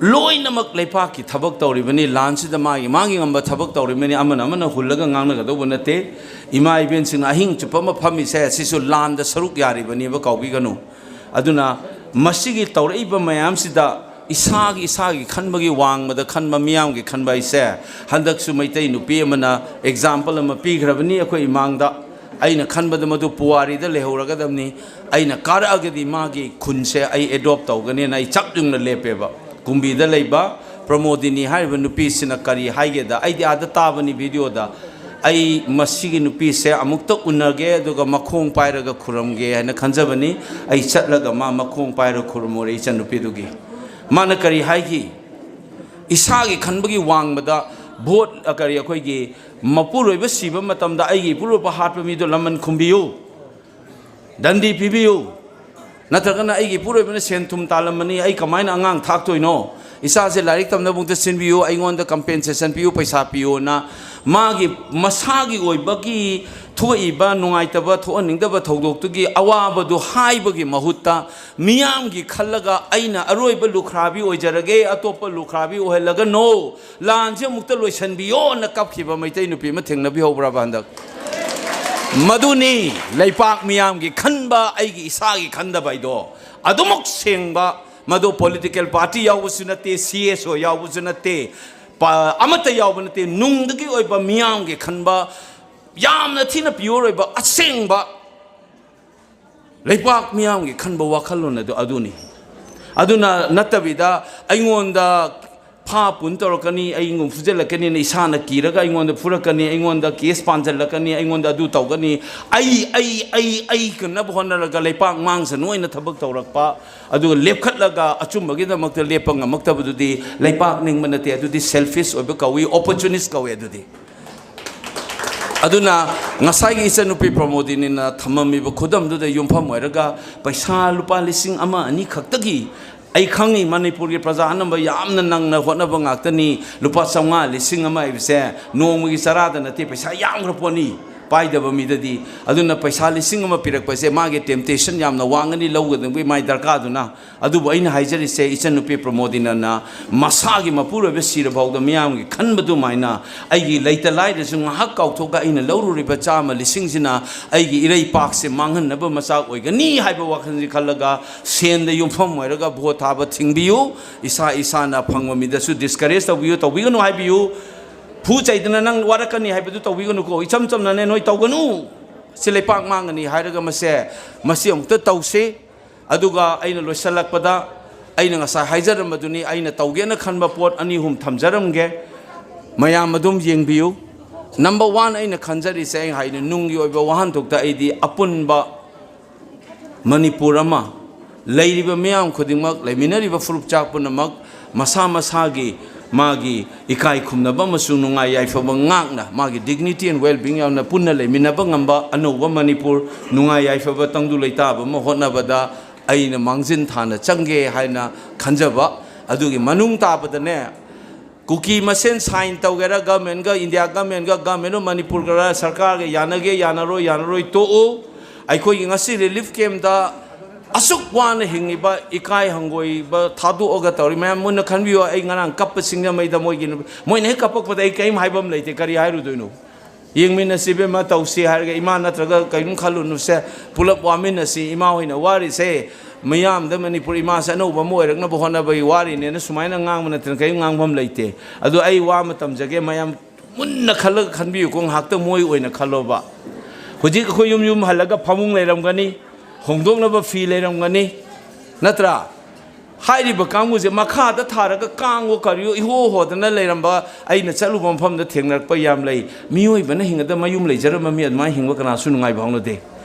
ꯂꯣꯏꯅꯃꯛ ꯂꯩꯄꯥꯛꯀꯤ ꯊꯕꯛ ꯇꯧꯔꯤꯕꯅꯤ꯫ ꯂꯥꯟꯁꯤꯗ ꯃꯥꯒꯤ ꯃꯥꯒꯤ ꯉꯝꯕ ꯊꯕꯛ ꯇꯧꯔꯤꯕꯅꯤ꯫ ꯑꯃꯅ ꯑꯃꯅ ꯍꯨꯜꯂꯒ ꯉꯥꯡꯅꯒꯗꯧꯕ ꯅꯠꯇꯦ꯫ ꯏꯃꯥ ꯏꯕꯦꯟꯁꯤꯡꯅ ꯑꯍꯤꯡ ꯆꯨꯞꯄ ꯑꯃ ꯐꯝꯃꯤꯁꯦ ꯁꯤꯁꯨ ꯂꯥꯟꯗ ꯁꯔꯨꯛ ꯌꯥꯔꯤꯕꯅꯦꯕ, ꯀꯥꯎꯕꯤꯒꯅꯨ꯫ ꯑꯗꯨꯅ ꯃꯁꯤꯒꯤ ꯇꯧꯔꯛꯏꯕ ꯃꯌꯥꯝꯁꯤꯗ ꯏꯁꯥꯒꯤ ꯏꯁꯥꯒꯤ ꯈꯟꯕꯒꯤ ꯋꯥꯡꯃꯗ ꯈꯟꯕ, ꯃꯤꯌꯥꯝꯒꯤ ꯈꯟꯕ ꯍꯥꯏꯁꯦ, ꯍꯟꯗꯛꯁꯨ ꯃꯩꯇꯩ ꯅꯨꯄꯤ ꯑꯃꯅ ꯑꯦꯛꯖꯥꯝꯄꯜ ꯑꯃ ꯄꯤꯈ꯭ꯔꯕꯅꯤ ꯑꯩꯈꯣꯏ ꯏꯃꯥꯡꯗ꯫ ꯑꯩꯅ ꯈꯟꯕꯗ ꯃꯗꯨ ꯄꯨꯋꯥꯔꯤꯗ ꯂꯩꯍꯧꯔꯒꯗꯕꯅꯤ꯫ ꯑꯩꯅ ꯀꯥꯔꯛꯑꯒꯗꯤ ꯃꯥꯒꯤ ꯈꯨꯟꯁꯦ ꯑꯩ ꯑꯦꯗꯣꯞ ꯇꯧꯒꯅꯦꯅ ꯑꯩ ꯆꯞ ꯌꯨꯡꯅ ꯂꯦꯞꯄꯦꯕ꯫ ꯀꯨꯝꯕꯤꯗ ꯂꯩꯕ ꯄ꯭ꯔꯃꯣꯗꯤꯅꯤ ꯍꯥꯏꯔꯤꯕ ꯅꯨꯄꯤꯁꯤꯅ ꯀꯔꯤ ꯍꯥꯏꯒꯦꯗ, ꯑꯩꯗꯤ ꯑꯥꯗ ꯇꯥꯕꯅꯤ ꯚꯤꯗꯤꯑꯣꯗ, "ꯑꯩ ꯃꯁꯤꯒꯤ ꯅꯨꯄꯤꯁꯦ ꯑꯃꯨꯛꯇ ꯎꯅꯒꯦ, ꯑꯗꯨꯒ ꯃꯈꯣꯡ ꯄꯥꯏꯔꯒ ꯈꯨꯔꯨꯝꯒꯦ ꯍꯥꯏꯅ ꯈꯟꯖꯕꯅꯤ"꯫ ꯑꯩ ꯆꯠꯂꯒ ꯃꯥ ꯃꯈꯣꯡ ꯄꯥꯏꯔꯒ ꯈꯨꯔꯨꯝꯃꯨꯔꯦ ꯏꯆꯟꯅꯨꯄꯤꯗꯨꯒꯤ꯫ ꯃꯥꯅ ꯀꯔꯤ ꯍꯥꯏꯈꯤ? ꯏꯁꯥꯒꯤ ꯈꯟꯕꯒꯤ ꯋꯥꯡꯃꯗ ꯚꯣꯠ, ꯑ, ꯀꯔꯤ, ꯑꯩꯈꯣꯏꯒꯤ ꯃꯄꯨꯔꯣꯏꯕ ꯁꯤꯕ ꯃꯇꯝꯗ ꯑꯩꯒꯤ ꯏꯄꯨꯔꯣꯏꯕ ꯍꯥꯠꯄ ꯃꯤꯗꯣ ꯂꯃꯟ ꯈꯨꯝꯕꯤꯌꯨ, ꯗꯟꯗꯤ ꯄꯤꯕꯤꯌꯨ, ꯅꯠꯇ꯭ꯔꯒꯅ ꯑꯩꯒꯤ ꯏꯄꯨꯔꯣꯏꯕꯅ ꯁꯦꯟ ꯊꯨꯝ ꯇꯥꯜꯂꯝꯕꯅꯤ, ꯑꯩ ꯀꯃꯥꯏꯅ ꯑꯉꯥꯡ ꯊꯥꯛꯇꯣꯏꯅꯣ? ꯏꯆꯥꯁꯦ ꯂꯥꯏꯔꯤꯛ ꯇꯝꯅꯕꯃꯛꯇ ꯁꯤꯟꯕꯤꯌꯨ, ꯑꯩꯉꯣꯟꯗ ꯀꯝꯄꯦꯟꯁꯦꯁꯟ ꯄꯤꯌꯨ, ꯄꯩꯁꯥ ꯄꯤꯌꯨꯅ ꯃꯥꯒꯤ ꯃꯁꯥꯒꯤ ꯑꯣꯏꯕꯒꯤ ꯊꯣꯛꯏꯕ ꯅꯨꯡꯉꯥꯏꯇꯕ, ꯊꯣꯛꯍꯟꯅꯤꯡꯗꯕ ꯊꯧꯗꯣꯛꯇꯨꯒꯤ ꯑꯋꯥꯕꯗꯨ ꯍꯥꯏꯕꯒꯤ ꯃꯍꯨꯠꯇ, ꯃꯤꯌꯥꯝꯒꯤ ꯈꯜꯂꯒ ꯑꯩꯅ ꯑꯔꯣꯏꯕ ꯂꯨꯈ꯭ꯔꯥꯕꯤ ꯑꯣꯏꯖꯔꯒꯦ, ꯑꯇꯣꯞꯄ ꯂꯨꯈ꯭ꯔꯥꯕꯤ ꯑꯣꯏꯍꯜꯂꯒꯅꯣ, ꯂꯥꯟꯁꯦ ꯑꯃꯨꯛꯇ ꯂꯣꯏꯁꯤꯟꯕꯤꯌꯣꯅ ꯀꯞꯈꯤꯕ ꯃꯩꯇꯩ ꯅꯨꯄꯤ ꯑꯃ ꯊꯦꯡꯅꯕꯤꯍꯧꯕ꯭ꯔꯕ ꯍꯟꯗꯛ? ꯃꯗꯨꯅꯤ ꯂꯩꯄꯥꯛ ꯃꯤꯌꯥꯝꯒꯤ ꯈꯟꯕ, ꯑꯩꯒꯤ ꯏꯁꯥꯒꯤ ꯈꯟꯗꯕ ꯍꯥꯏꯗꯣ꯫ ꯑꯗꯨꯃꯛ ꯁꯦꯡꯕ, ꯃꯗꯨ ꯄꯣꯂꯤꯇꯤꯀꯦꯜ ꯄꯥꯔꯇꯤ ꯌꯥꯎꯕꯁꯨ ꯅꯠꯇꯦ, ꯁꯤ ꯑꯦꯁ ꯑꯣ ꯌꯥꯎꯕꯁꯨ ꯅꯠꯇꯦ, ꯄ-, ꯑꯃꯠꯇ ꯌꯥꯎꯕ ꯅꯠꯇꯦ, ꯅꯨꯡꯗꯒꯤ ꯑꯣꯏꯕ ꯃꯤꯌꯥꯝꯒꯤ ꯈꯟꯕ, ꯌꯥꯝꯅ ꯊꯤꯅ ꯄꯤꯌꯣꯔ ꯑꯣꯏꯕ ꯑꯁꯦꯡꯕ ꯂꯩꯄꯥꯛ ꯃꯤꯌꯥꯝꯒꯤ ꯈꯟꯕ ꯋꯥꯈꯜꯂꯣꯟ ꯑꯗꯨ ꯑꯗꯨꯅꯤ꯫ ꯑꯗꯨꯅ ꯅꯠꯇꯕꯤꯗ ꯑꯩꯉꯣꯟꯗ ꯐꯥ ꯄꯨꯟ ꯇꯧꯔꯛꯀꯅꯤ, ꯑꯩꯉꯣꯟꯗ ꯐꯨꯖꯜꯂꯛꯀꯅꯤꯅ ꯏꯁꯥꯅ ꯀꯤꯔꯒ ꯑꯩꯉꯣꯟꯗ ꯐꯨꯔꯛꯀꯅꯤ, ꯑꯩꯉꯣꯟꯗ ꯀꯦꯁ ꯄꯥꯟꯁꯤꯜꯂꯛꯀꯅꯤ, ꯑꯩꯉꯣꯟꯗ ꯑꯗꯨ ꯇꯧꯒꯅꯤ, ꯑꯩ ꯑꯩ ꯑꯩ ꯑꯩ ꯀꯟꯅꯕ ꯍꯣꯠꯅꯔꯒ ꯂꯩꯄꯥꯛ ꯃꯥꯡꯁꯅꯨ ꯍꯥꯏꯅ ꯊꯕꯛ ꯇꯧꯔꯛꯄ, ꯑꯗꯨꯒ ꯂꯦꯞꯈꯠꯂꯒ ꯑꯆꯨꯝꯕꯒꯤꯗꯃꯛꯇ ꯂꯦꯞꯄ ꯉꯝꯃꯛꯇꯕꯗꯨꯗꯤ ꯂꯩꯄꯥꯛ ꯅꯤꯡꯕ ꯅꯠꯇꯦ, ꯑꯗꯨꯗꯤ ꯁꯦꯜꯐꯤꯁ ꯑꯣꯏꯕ ꯀꯧꯏ, ꯑꯣꯄꯣꯔꯆꯨꯅꯤꯁ ꯀꯧꯏ꯫ ꯑꯗꯨꯗꯤ ꯑꯗꯨꯅ ꯉꯁꯥꯏꯒꯤ ꯏꯆꯟꯅꯨꯄꯤ ꯄ꯭ꯔꯃꯣꯗꯤꯅꯤꯅ ꯊꯝꯃꯝꯃꯤꯕ ꯈꯨꯗꯝꯗꯨꯗ ꯌꯨꯝꯐꯝ ꯑꯣꯏꯔꯒ ꯄꯩꯁꯥ ꯂꯨꯄꯥ ꯂꯤꯁꯤꯡ ꯑꯃ ꯑꯅꯤ ꯈꯛꯇꯒꯤ, ꯑꯩ ꯈꯪꯉꯤ ꯃꯅꯤꯄꯨꯔꯒꯤ ꯄ꯭ꯔꯖꯥ ꯑꯅꯝꯕ ꯌꯥꯝꯅ ꯅꯪꯅ ꯍꯣꯠꯅꯕ ꯉꯥꯛꯇꯅꯤ, ꯂꯨꯄꯥ ꯆꯥꯝꯃꯉꯥ ꯂꯤꯁꯤꯡ ꯑꯃ ꯍꯥꯏꯕꯁꯦ ꯅꯣꯡꯃꯒꯤ ꯆꯔꯥꯗ ꯅꯠꯇꯦ, ꯄꯩꯁꯥ ꯌꯥꯝꯈ꯭ꯔ ꯄꯣꯠꯅꯤ ꯄꯥꯏꯗꯕ ꯃꯤꯗꯗꯤ꯫ ꯑꯗꯨꯅ ꯄꯩꯁꯥ ꯂꯤꯁꯤꯡ ꯑꯃ ꯄꯤꯔꯛꯄꯁꯦ ꯃꯥꯒꯤ ꯇꯦꯝꯇꯦꯁꯟ ꯌꯥꯝꯅ ꯋꯥꯡꯒꯅꯤ ꯂꯧꯒꯗꯕꯒꯤ ꯃꯥꯏ ꯗꯔꯀꯥꯔꯗꯨꯅ꯫ ꯑꯗꯨꯕꯨ ꯑꯩꯅ ꯍꯥꯏꯖꯔꯤꯁꯦ, ꯏꯆꯟꯅꯨꯄꯤ ꯄ꯭ꯔꯃꯣꯗꯤꯅꯥꯅ ꯃꯁꯥꯒꯤ ꯃꯄꯨꯔꯣꯏꯕ ꯁꯤꯔ ꯐꯥꯎꯗ ꯃꯤꯌꯥꯝꯒꯤ ꯈꯟꯕ ꯑꯗꯨꯃꯥꯏꯅ ꯑꯩꯒꯤ ꯂꯩꯇ ꯂꯥꯏꯔꯁꯨ ꯉꯥꯏꯍꯥꯛ ꯀꯥꯎꯊꯣꯛꯑꯒ ꯑꯩꯅ ꯂꯧꯔꯨꯔꯤꯕ ꯆꯥꯝꯃ ꯂꯤꯁꯤꯡꯁꯤꯅ ꯑꯩꯒꯤ ꯏꯔꯩꯄꯥꯛꯁꯦ ꯃꯥꯡꯍꯟꯅꯕ ꯃꯆꯥꯛ ꯑꯣꯏꯒꯅꯤ ꯍꯥꯏꯕ ꯋꯥꯈꯜꯁꯤ ꯈꯜꯂꯒ ꯁꯦꯟꯗ ꯌꯨꯝꯐꯝ ꯑꯣꯏꯔꯒ ꯚꯣꯠ ꯊꯥꯕ ꯊꯤꯡꯕꯤꯌꯨ꯫ ꯏꯁꯥ ꯏꯁꯥꯅ ꯐꯪꯕ ꯃꯤꯗꯁꯨ ꯗꯤꯁꯀꯔꯦꯖ ꯇꯧꯕꯤꯌꯨ, ꯇꯧꯕꯤꯒꯅꯨ ꯍꯥꯏꯕꯤꯌꯨ꯫ ꯐꯨ ꯆꯩꯗꯅ ꯅꯪ ꯋꯥꯔꯛꯀꯅꯤ ꯍꯥꯏꯕꯗꯨ ꯇꯧꯕꯤꯒꯅꯨꯀꯣ꯫ ꯏꯆꯝ ꯆꯝꯅꯅꯦ, ꯅꯣꯏ ꯇꯧꯒꯅꯨ, ꯁꯤ ꯂꯩꯄꯥꯛ ꯃꯥꯡꯒꯅꯤ ꯍꯥꯏꯔꯒ ꯃꯁꯦ, ꯃꯁꯤ ꯑꯃꯨꯛꯇ ꯇꯧꯁꯤ꯫ ꯑꯗꯨꯒ ꯑꯩꯅ ꯂꯣꯏꯁꯤꯜꯂꯛꯄꯗ ꯑꯩꯅ ꯉꯁꯥꯏ ꯍꯥꯏꯖꯔꯝꯕꯗꯨꯅꯤ, ꯑꯩꯅ ꯇꯧꯒꯦꯅ ꯈꯟꯕ ꯄꯣꯠ ꯑꯅꯤ ꯑꯍꯨꯝ ꯊꯝꯖꯔꯝꯒꯦ, ꯃꯌꯥꯝ ꯑꯗꯨꯝ ꯌꯦꯡꯕꯤꯌꯨ꯫ ꯅꯝꯕꯔ ꯋꯥꯟ, ꯑꯩꯅ ꯈꯟꯖꯔꯤꯁꯦ, ꯑꯩꯅ ꯍꯥꯏꯅꯤ, ꯅꯨꯡꯒꯤ ꯑꯣꯏꯕ ꯋꯥꯍꯟꯊꯣꯛꯇ ꯑꯩꯗꯤ ꯑꯄꯨꯟꯕ ꯃꯅꯤꯄꯨꯔ ꯑꯃ, ꯂꯩꯔꯤꯕ ꯃꯤꯌꯥꯝ ꯈꯨꯗꯤꯡꯃꯛ, ꯂꯩꯃꯤꯟꯅꯔꯤꯕ ꯐꯨꯔꯨꯞꯆꯥꯛ ꯄꯨꯝꯅꯃꯛ ꯃꯁꯥ ꯃꯁꯥꯒꯤ ꯃꯥꯒꯤ ꯏꯀꯥꯏ ꯈꯨꯝꯅꯕ ꯑꯃꯁꯨꯡ ꯅꯨꯡꯉꯥꯏ ꯌꯥꯏꯐꯕ ꯉꯥꯛꯅ ꯃꯥꯒꯤ dignity and well being ꯌꯥꯎꯅ ꯄꯨꯟꯅ ꯂꯩꯃꯤꯟꯅꯕ ꯉꯝꯕ ꯑꯅꯧꯕ ꯃꯅꯤꯄꯨꯔ, ꯅꯨꯡꯉꯥꯏ ꯌꯥꯏꯐꯕ ꯇꯪꯗꯨ ꯂꯩꯇꯥꯕ ꯑꯃ ꯍꯣꯠꯅꯕꯗ ꯑꯩꯅ ꯃꯥꯡꯖꯤꯟ ꯊꯥꯅ ꯆꯪꯒꯦ ꯍꯥꯏꯅ ꯈꯟꯖꯕ꯫ ꯑꯗꯨꯒꯤ ꯃꯅꯨꯡ ꯇꯥꯕꯗꯅꯦ, ꯀꯨꯀꯤ ꯃꯁꯦꯟ ꯁꯥꯏꯟ ꯇꯧꯒꯦꯔꯥ, ꯒꯃꯦꯟꯒ, ꯏꯟꯗꯤꯌꯥ ꯒꯃꯦꯟꯒ, ꯒꯃꯦꯟ ꯑꯣꯐ ꯃꯅꯤꯄꯨꯔꯒꯔ ꯁꯔꯀꯥꯔꯒ ꯌꯥꯅꯒꯦ, ꯌꯥꯅꯔꯣꯏ, ꯌꯥꯅꯔꯣꯏ, ꯇꯣꯛꯎ꯫ ꯑꯩꯈꯣꯏꯒꯤ ꯉꯁꯤ ꯔꯤꯂꯤꯐ ꯀꯦꯝꯞꯇ ꯑꯁꯨꯛ ꯋꯥꯅ ꯍꯤꯡꯉꯤꯕ, ꯏꯀꯥꯏ ꯍꯪꯒꯣꯏꯕ ꯊꯥꯗꯣꯛꯑꯒ ꯇꯧꯔꯤ ꯃꯌꯥꯝ ꯃꯨꯟꯅ ꯈꯟꯕꯤꯌꯨ꯫ ꯑꯩ ꯉꯔꯥꯡ ꯀꯞꯄ ꯁꯤꯡꯖꯃꯩꯗ ꯃꯣꯏꯒꯤ ꯅꯨ-, ꯃꯣꯏꯅ ꯍꯦꯛ ꯀꯞꯄꯛꯄꯗ ꯑꯩ ꯀꯔꯤꯝ ꯍꯥꯏꯕ ꯑꯃ ꯂꯩꯇꯦ꯫ ꯀꯔꯤ ꯍꯥꯏꯔꯨꯗꯣꯏꯅꯣ? ꯌꯦꯡꯃꯤꯟꯅꯁꯤ ꯏꯕꯦꯝꯃ, ꯇꯧꯁꯤ ꯍꯥꯏꯔꯒ, ꯏꯃꯥ ꯅꯠꯇ꯭ꯔꯒ ꯀꯔꯤꯝ ꯈꯜꯂꯨꯅꯨꯁꯦ, ꯄꯨꯂꯞ ꯋꯥꯃꯤꯟꯅꯁꯤ꯫ ꯏꯃꯥ ꯍꯣꯏꯅ ꯋꯥꯔꯤꯁꯦ, ꯃꯤꯌꯥꯝꯗ ꯃꯅꯤꯄꯨꯔ ꯏꯃꯥꯁꯦ ꯑꯅꯧꯕ ꯑꯃ ꯑꯣꯏꯔꯛꯅꯕ ꯍꯣꯠꯅꯕꯒꯤ ꯋꯥꯔꯤꯅꯦꯅ ꯁꯨꯃꯥꯏꯅ ꯉꯥꯡꯕ ꯅꯠꯇꯅ ꯀꯔꯤꯝ ꯉꯥꯡꯐꯝ ꯂꯩꯇꯦ꯫ ꯑꯗꯨ ꯑꯩ ꯋꯥ ꯑꯃ ꯇꯝꯖꯒꯦ, ꯃꯌꯥꯝ ꯃꯨꯟꯅ ꯈꯜꯂꯒ ꯈꯟꯕꯤꯌꯨꯀꯣ, ꯉꯥꯏꯍꯥꯛꯇꯪ ꯃꯣꯏ ꯑꯣꯏꯅ ꯈꯜꯂꯣꯕ꯫ ꯍꯧꯖꯤꯛ ꯑꯩꯈꯣꯏ ꯌꯨꯝ ꯌꯨꯝ ꯍꯜꯂꯒ ꯐꯃꯨꯡ ꯂꯩꯔꯝꯒꯅꯤ, ꯍꯣꯡꯗꯣꯛꯅꯕ ꯐꯤ ꯂꯩꯔꯝꯒꯅꯤ, ꯅꯠꯇ꯭ꯔꯥ? ꯍꯥꯏꯔꯤꯕ ꯀꯥꯡꯕꯨꯁꯦ ꯃꯈꯥꯗ ꯊꯥꯔꯒ ꯀꯥꯡꯉꯣ ꯀꯔꯤꯌꯣ ꯏꯍꯣ ꯍꯣꯗꯅ ꯂꯩꯔꯝꯕ ꯑꯩꯅ ꯆꯠꯂꯨꯕ ꯃꯐꯝꯗ ꯊꯦꯡꯅꯔꯛꯄ ꯌꯥꯝ ꯂꯩ꯫ ꯃꯤꯑꯣꯏꯕꯅ ꯍꯤꯡꯒꯗ ꯃꯌꯨꯝ ꯂꯩꯖꯔꯝꯕ ꯃꯤ ꯑꯗꯨꯃꯥꯏꯅ ꯍꯤꯡꯕ ꯀꯅꯥꯁꯨ ꯅꯨꯡꯉꯥꯏꯕ ꯍꯧꯅꯗꯦ꯫